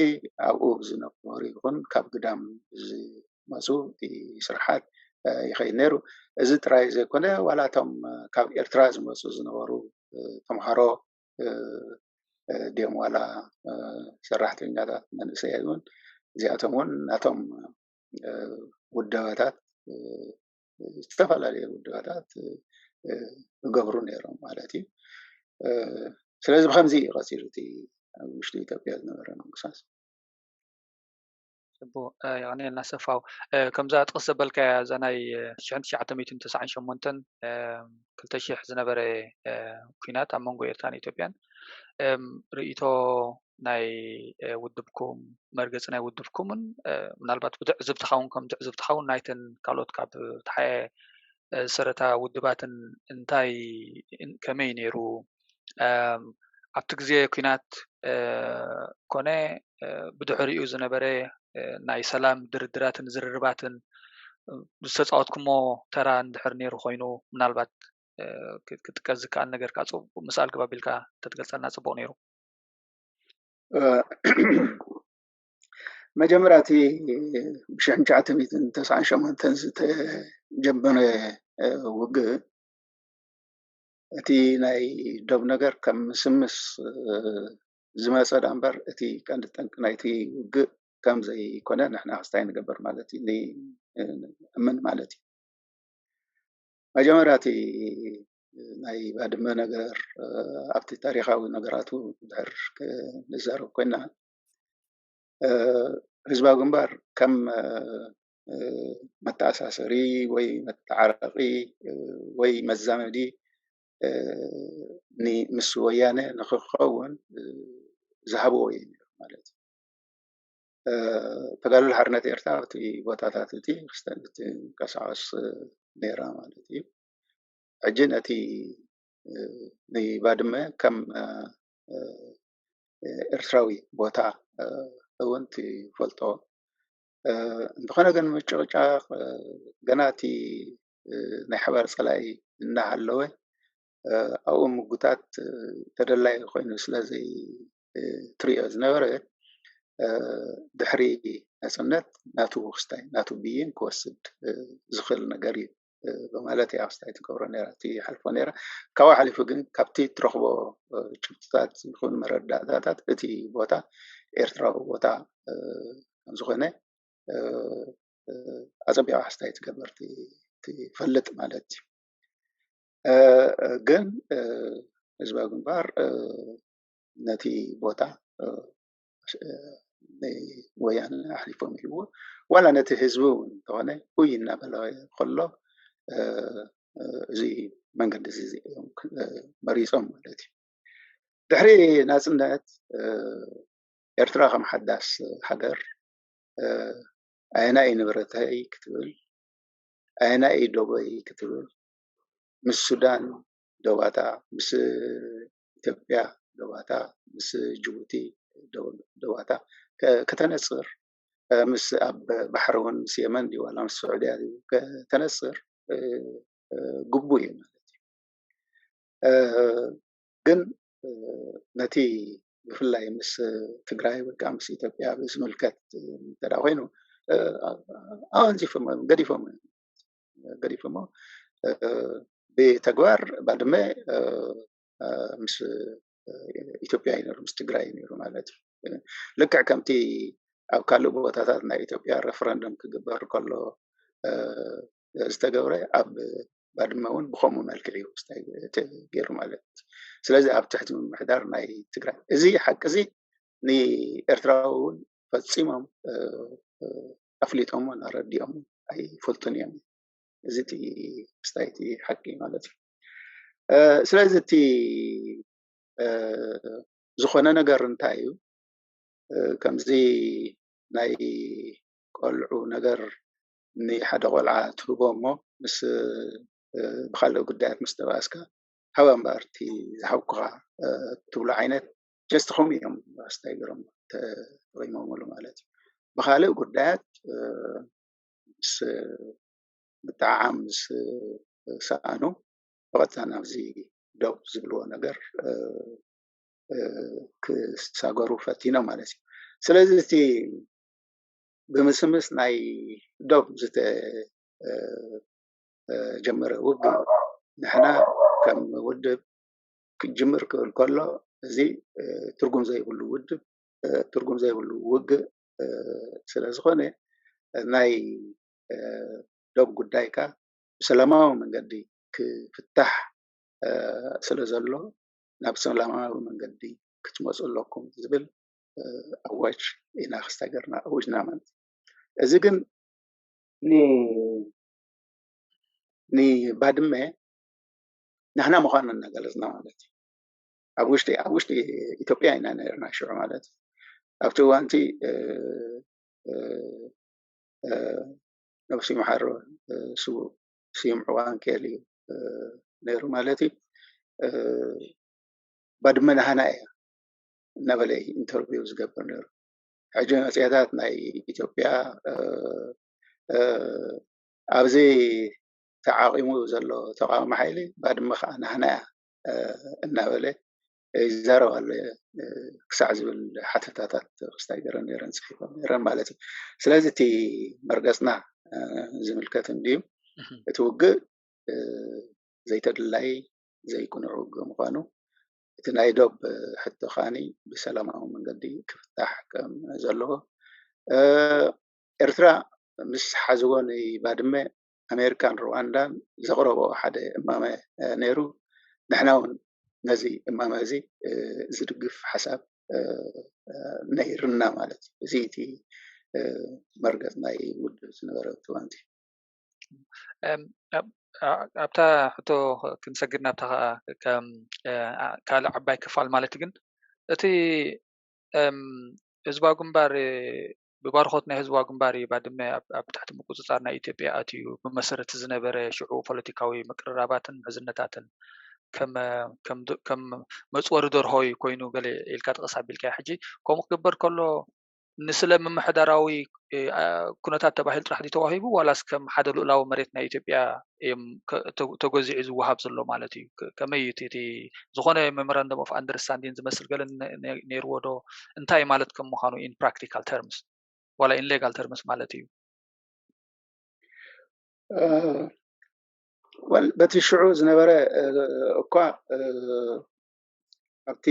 ኣብኡ ዝነበሩ ይኹን ካብ ግዳም ዝመፁ እቲ ስርሓት ይኸይድ ነይሩ። እዚ ጥራይ ዘይኮነ ዋላ እቶም ካብ ኤርትራ ዝመፁ ዝነበሩ ተምሃሮ ድዮም ዋላ ሰራሕተኛታት መንእሰያት እውን እዚኣቶም እውን ናቶም ውደባታት ዝተፈላለዩ ውደባታት ይገብሩ ነይሮም ማለት እዩ። ስለዚ ብከምዚ እዩ ቀፂሉ እቲ ኣብ ውሽጢ ኢትዮጵያ ዝነበረ ምንቅስቃስ። ጽቡቕ። የቐንየልና ሰፋው። ከምዛ ጥቕስ ዘበልካያ እዛ ናይ ሽሕን ትሽዓተ ሚእትን ተስዓን ሸሞንተን ክልተ ሽሕ ዝነበረ ኲናት ኣብ መንጎ ኤርትራን ኢትዮጵያን ርእይቶ ናይ ውድብኩም፣ መርገጺ ናይ ውድብኩምን ምናልባት ብትዕዝብትኻ እውን ከም ትዕዝብትኻ እውን ናይተን ካልኦት ካብ ተሓየ ዝሰረታ ውድባትን እንታይ ከመይ ነይሩ? ኣብቲ ግዜ ኲናት ኮነ ብድሕሪኡ ዝነበረ ናይ ሰላም ድርድራትን ዝርርባትን ዝተፃወትኩሞ ተራ እንድሕር ነይሩ ኮይኑ ምናልባት ክጥቀስ ዝከኣል ነገር ከዓ ምስ ኣልግባብ ኢልካ ተትገልፀልና ፅቡቅ ነይሩ። መጀመርያ እቲ ብሽሕን ትሽዓተ ሚእትን ተስዓን ሸሞንተን ዝተጀመረ ውግእ እቲ ናይ ዶብ ነገር ከም ምስምስ ዝመፀ ዳ እምበር እቲ ቀንዲ ጠንቂ ናይቲ ውግእ ከም ዘይኮነ ንሕና ክስታይ ንገብር ማለት እዩ፣ ንእምን ማለት እዩ። መጀመርያ እቲ ናይ ባድመ ነገር ኣብቲ ታሪኻዊ ነገራቱ ድሕር ክንዛረብ ኮይና ህዝባዊ ግንባር ከም መተኣሳሰሪ ወይ መተዓረቂ ወይ መዛመዲ ምስ ወያነ ንክኸውን ዝሃብዎ እዩ ማለት እዩ። ተጋድሎ ሓርነት ኤርትራ ኣብቲ ቦታታት እቲ ክትንቀሳቀስ ነይራ ማለት እዩ። ሕጂ ነቲ ንባድመ ከም ኤርትራዊ ቦታ እውን ትፈልጦ። እንተኾነ ግን ምጭቕጫቕ ገና እቲ ናይ ሓባር ጸላኢ እናሃለወ ኣብኡ ምጉታት ተደላይ ኮይኑ ስለ ዘይትሪኦ ዝነበረ ድሕሪ ናጽነት ናቱ ክስታይ ናቱ ብይን ክወስድ ዝኽእል ነገር እዩ ብማለት እያ ክስታይ ትገብሮ ነራ ትሓልፎ ነራ። ካብኡ ሓሊፉ ግን ካብቲ ትረኽቦ ጭብጥታት ይኹን መረዳእታታት እቲ ቦታ ኤርትራዊ ቦታ ዝኾነ ኣጸቢቓ ክስታይ ትገብር ትፈልጥ ማለት እዩ። ግን ህዝባዊ ግንባር ነቲ ቦታ ንወያነ ኣሕሊፎም ይህብዎ ዋላ ነቲ ህዝቢ እውን እንተኾነ ውይ እናበለ ከሎ እዚ መንገዲ እዚ እዮም መሪፆም ማለት እዩ። ድሕሪ ናፅነት ኤርትራ ከም ሓዳስ ሃገር ኣየናይ ንብረተይ ክትብል ኣየናይ ዶበይ ክትብል ምስ ሱዳን ዶባታ ምስ ኢትዮጵያ ዶባታ ምስ ጅቡቲ ዶባታ ከተነፅር ምስ ኣብ ባሕሪ እውን ምስ የመን ድዩ ዋላ ምስ ስዑድያ ድዩ ከተነፅር ግቡእ እዩ ማለት እዩ። ግን ነቲ ብፍላይ ምስ ትግራይ ወይ ከዓ ምስ ኢትዮጵያ ብዝምልከት እንተ ደኣ ኮይኑ ኣወንዚፎሞ ገዲፎሞ ገዲፎሞ ብተግባር ባድመ ምስ ኢትዮጵያ እዩ ነሩ፣ ምስ ትግራይ እዩ ነሩ ማለት እዩ። ልክዕ ከምቲ ኣብ ካልእ ቦታታት ናይ ኢትዮጵያ ረፈረንደም ክግበር ከሎ ዝተገብረ ኣብ ባድመ እውን ብኸምኡ መልክዕ እዩ ገይሩ ማለት እዩ። ስለዚ ኣብ ትሕቲ ምምሕዳር ናይ ትግራይ እዚ ሓቂ እዚ ንኤርትራዊ እውን ፈጺሞም ኣፍሊጦምን ኣረዲኦምን ኣይፈልጡን እዮም። እዚ እቲ ክስታይ እቲ ሓቂ ማለት እዩ። ስለዚ እቲ ዝኾነ ነገር እንታይ እዩ፣ ከምዚ ናይ ቆልዑ ነገር ንሓደ ቆልዓ ትህቦ እሞ ምስ ብካልእ ጉዳያት ምስ ተባእስካ ሃባ እምበኣር እቲ ዝሃብኩኻ ትብሎ ዓይነት ጀስት ኹም እዮም ስታይገሮም ተጠቂሞምሉ ማለት እዩ። ብካልእ ጉዳያት ምስ ምጥዓዓም ምስ ሰኣኑ ብቐጥታ ናብዚ ዶብ ዝብልዎ ነገር ክሳገሩ ፈቲኖም ማለት እዩ። ስለዚ እቲ ብምስምስ ናይ ዶብ ዝተጀመረ ውግእ ንሕና ከም ውድብ ክጅምር ክብል ከሎ እዚ ትርጉም ዘይብሉ ውድብ ትርጉም ዘይብሉ ውግእ ስለ ዝኾነ ናይ ዶብ ጉዳይካ ብሰላማዊ መንገዲ ክፍታሕ ስለ ዘሎ ናብ ሰላማዊ መንገዲ ክትመፁ ኣለኩም ዝብል ኣዋጅ ኢና ክስታገርና ኣውጅና ማለት እዩ። እዚ ግን ንባድመ ንሕና ምዃንና እናገለፅና ማለት እዩ። ኣብ ውሽጢ ኣብ ውሽጢ ኢትዮጵያ ኢና ነርና ሽዑ ማለት እዩ። ኣብቲ እዋንቲ ነብሲ መሓር ስውእ ስዩም ዕዋንኬል እዩ ነይሩ ማለት እዩ። ባድመ ናህና እያ እናበለ ኢንተርቪው ዝገብር ነይሩ። ሕጂ መፅሄታት ናይ ኢትዮጵያ ኣብዚ ተዓቂሙ ዘሎ ተቃዋሚ ሓይሊ ባድመ ከዓ ናህና እያ እናበለ ይዛረብ ኣሎ ክሳዕ ዝብል ሓተታታት ክስታይ ገረን ነረን ፅሒፎም ነረን ማለት እዩ። ስለዚ እቲ መርገፅና ዝምልከት እንድዩ። እቲ ውግእ ዘይተድላይ ዘይቅኑዕ ውግእ ምዃኑ እቲ ናይ ዶብ ሕቶ ከዓኒ ብሰላማዊ መንገዲ ክፍታሕ ከም ዘለዎ ኤርትራ ምስ ሓዝዎ ንባድመ ኣሜሪካን ሩዋንዳን ዘቕረቦ ሓደ እማመ ነይሩ። ንሕና እውን ነዚ እማመ እዚ ዝድግፍ ሓሳብ ነይርና ማለት እዩ። እዚ እቲ መርገፅ ናይ ውድብ ዝነበረ ትዋንቲ ኣብታ ሕቶ ክንሰግድ ናብታ ካልእ ዓባይ ክፋል ማለት ግን እቲ ህዝባዊ ግንባር ብባርኾት ናይ ህዝባዊ ግንባር እዩ ባድመ ኣብ ትሕቲ ምቁፅፃር ናይ ኢትዮጵያ ኣትዩ ብመሰረት ዝነበረ ሽዑ ፖለቲካዊ ምቅርራባትን ምሕዝነታትን ከም መፅወሪ ደርሆ እዩ ኮይኑ ገለ ኢልካ ጥቕስ ኣቢልካ ሕጂ ከምኡ ክግበር ከሎ ንስለ ምምሕዳራዊ ኩነታት ተባሂሉ ጥራሕ ድዩ ተዋሂቡ ዋላስ ከም ሓደ ልኡላዊ መሬት ናይ ኢትዮጵያ እዮም ተጎዚዑ ዝወሃብ ዘሎ ማለት እዩ? ከመይ እዩ እቲ ዝኾነ memorandum of understanding ዝመስል ገለ ነይርዎ ዶ? እንታይ ማለት ከም ምዃኑ in practical terms ዋላ in legal terms ማለት እዩ? በቲ ሽዑ ዝነበረ እኳ ኣብቲ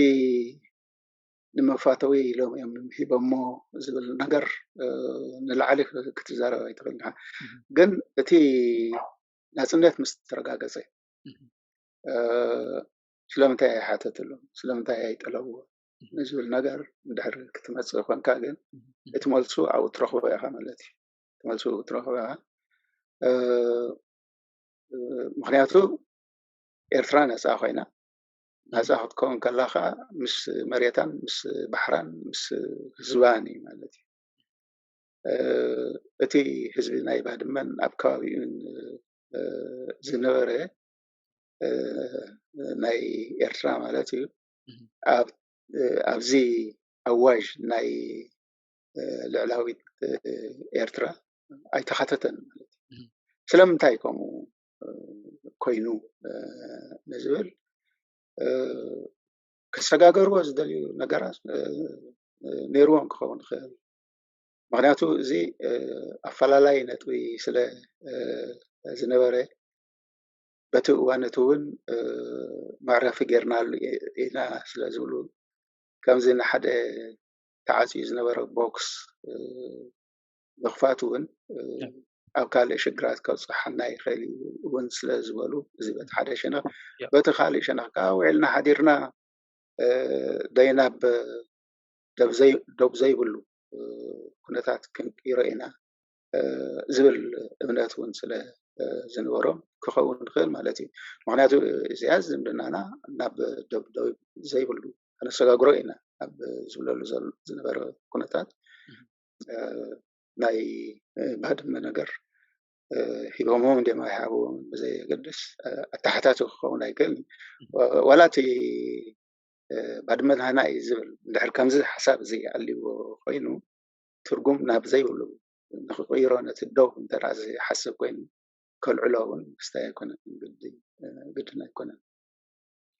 ንመፋተዊ ኢሎም እዮም ሂቦሞ ዝብል ነገር ንላዕሊ ክትዛረብ ኣይትኽእል ኢኻ። ግን እቲ ናፅነት ምስ ተረጋገፀ ስለምንታይ ኣይሓተትሉ ስለምንታይ ኣይጠለብዎ ንዝብል ነገር እንድሕር ክትመፅእ ኮንካ ግን እቲ መልሱ ኣብኡ ትረኽቦ ኢኻ ማለት እዩ። እቲ መልሱ ትረኽቦ ኢኻ። ምክንያቱ ኤርትራ ነፃ ኮይና ናፃ ክትከውን ከላ ከዓ ምስ መሬታን ምስ ባሕራን ምስ ህዝባን እዩ ማለት እዩ። እቲ ህዝቢ ናይ ባድመን ኣብ ከባቢኡን ዝነበረ ናይ ኤርትራ ማለት እዩ ኣብዚ ኣዋጅ ናይ ልዕላዊት ኤርትራ ኣይተኻተተን ማለት እዩ። ስለምንታይ ከምኡ ኮይኑ ንዝብል ክሰጋገርዎ ዝደልዩ ነገራት ነይርዎም ክኸውን ይኽእል። ምክንያቱ እዚ ኣፈላላይ ነጥቢ ስለ ዝነበረ፣ በቲ እዋን እቲ እውን መዕረፊ ጌርናሉ ኢና ስለ ዝብሉ፣ ከምዚ ንሓደ ተዓፅዩ ዝነበረ ቦክስ ምኽፋት እውን ኣብ ካልእ ሽግራት ከብፅሓና ይኽእል እዩ እውን ስለ ዝበሉ፣ እዚ በቲ ሓደ ሸነኽ፣ በቲ ካልእ ሸነኽ ከዓ ውዒልና ሓዲርና ደይናብ ደብ ዘይብሉ ኩነታት ክንቅይሮ ኢና ዝብል እምነት እውን ስለ ዝነበሮም ክኸውን ይኽእል ማለት እዩ። ምክንያቱ እዚኣ ዝምድናና ናብ ደብ ዘይብሉ ከነሰጋግሮ ኢና ኣብ ዝብለሉ ዝነበረ ኩነታት ናይ ባድመ ነገር ሂቦምዎም እንዲም ኣይሃብዎም ብዘየገድስ ኣተሓታቲ ክኸውን ኣይክእልን። ዋላ እቲ ባድመ ናህና እዩ ዝብል እንድሕር ከምዚ ሓሳብ እዚ ኣልዎ ኮይኑ ትርጉም ናብ ዘይብሉ ንክቕይሮ ነቲ ደው እንተ ዝሓስብ ኮይኑ ከልዕሎ እውን ምስታይ ኣይኮነን፣ ግድን ኣይኮነን።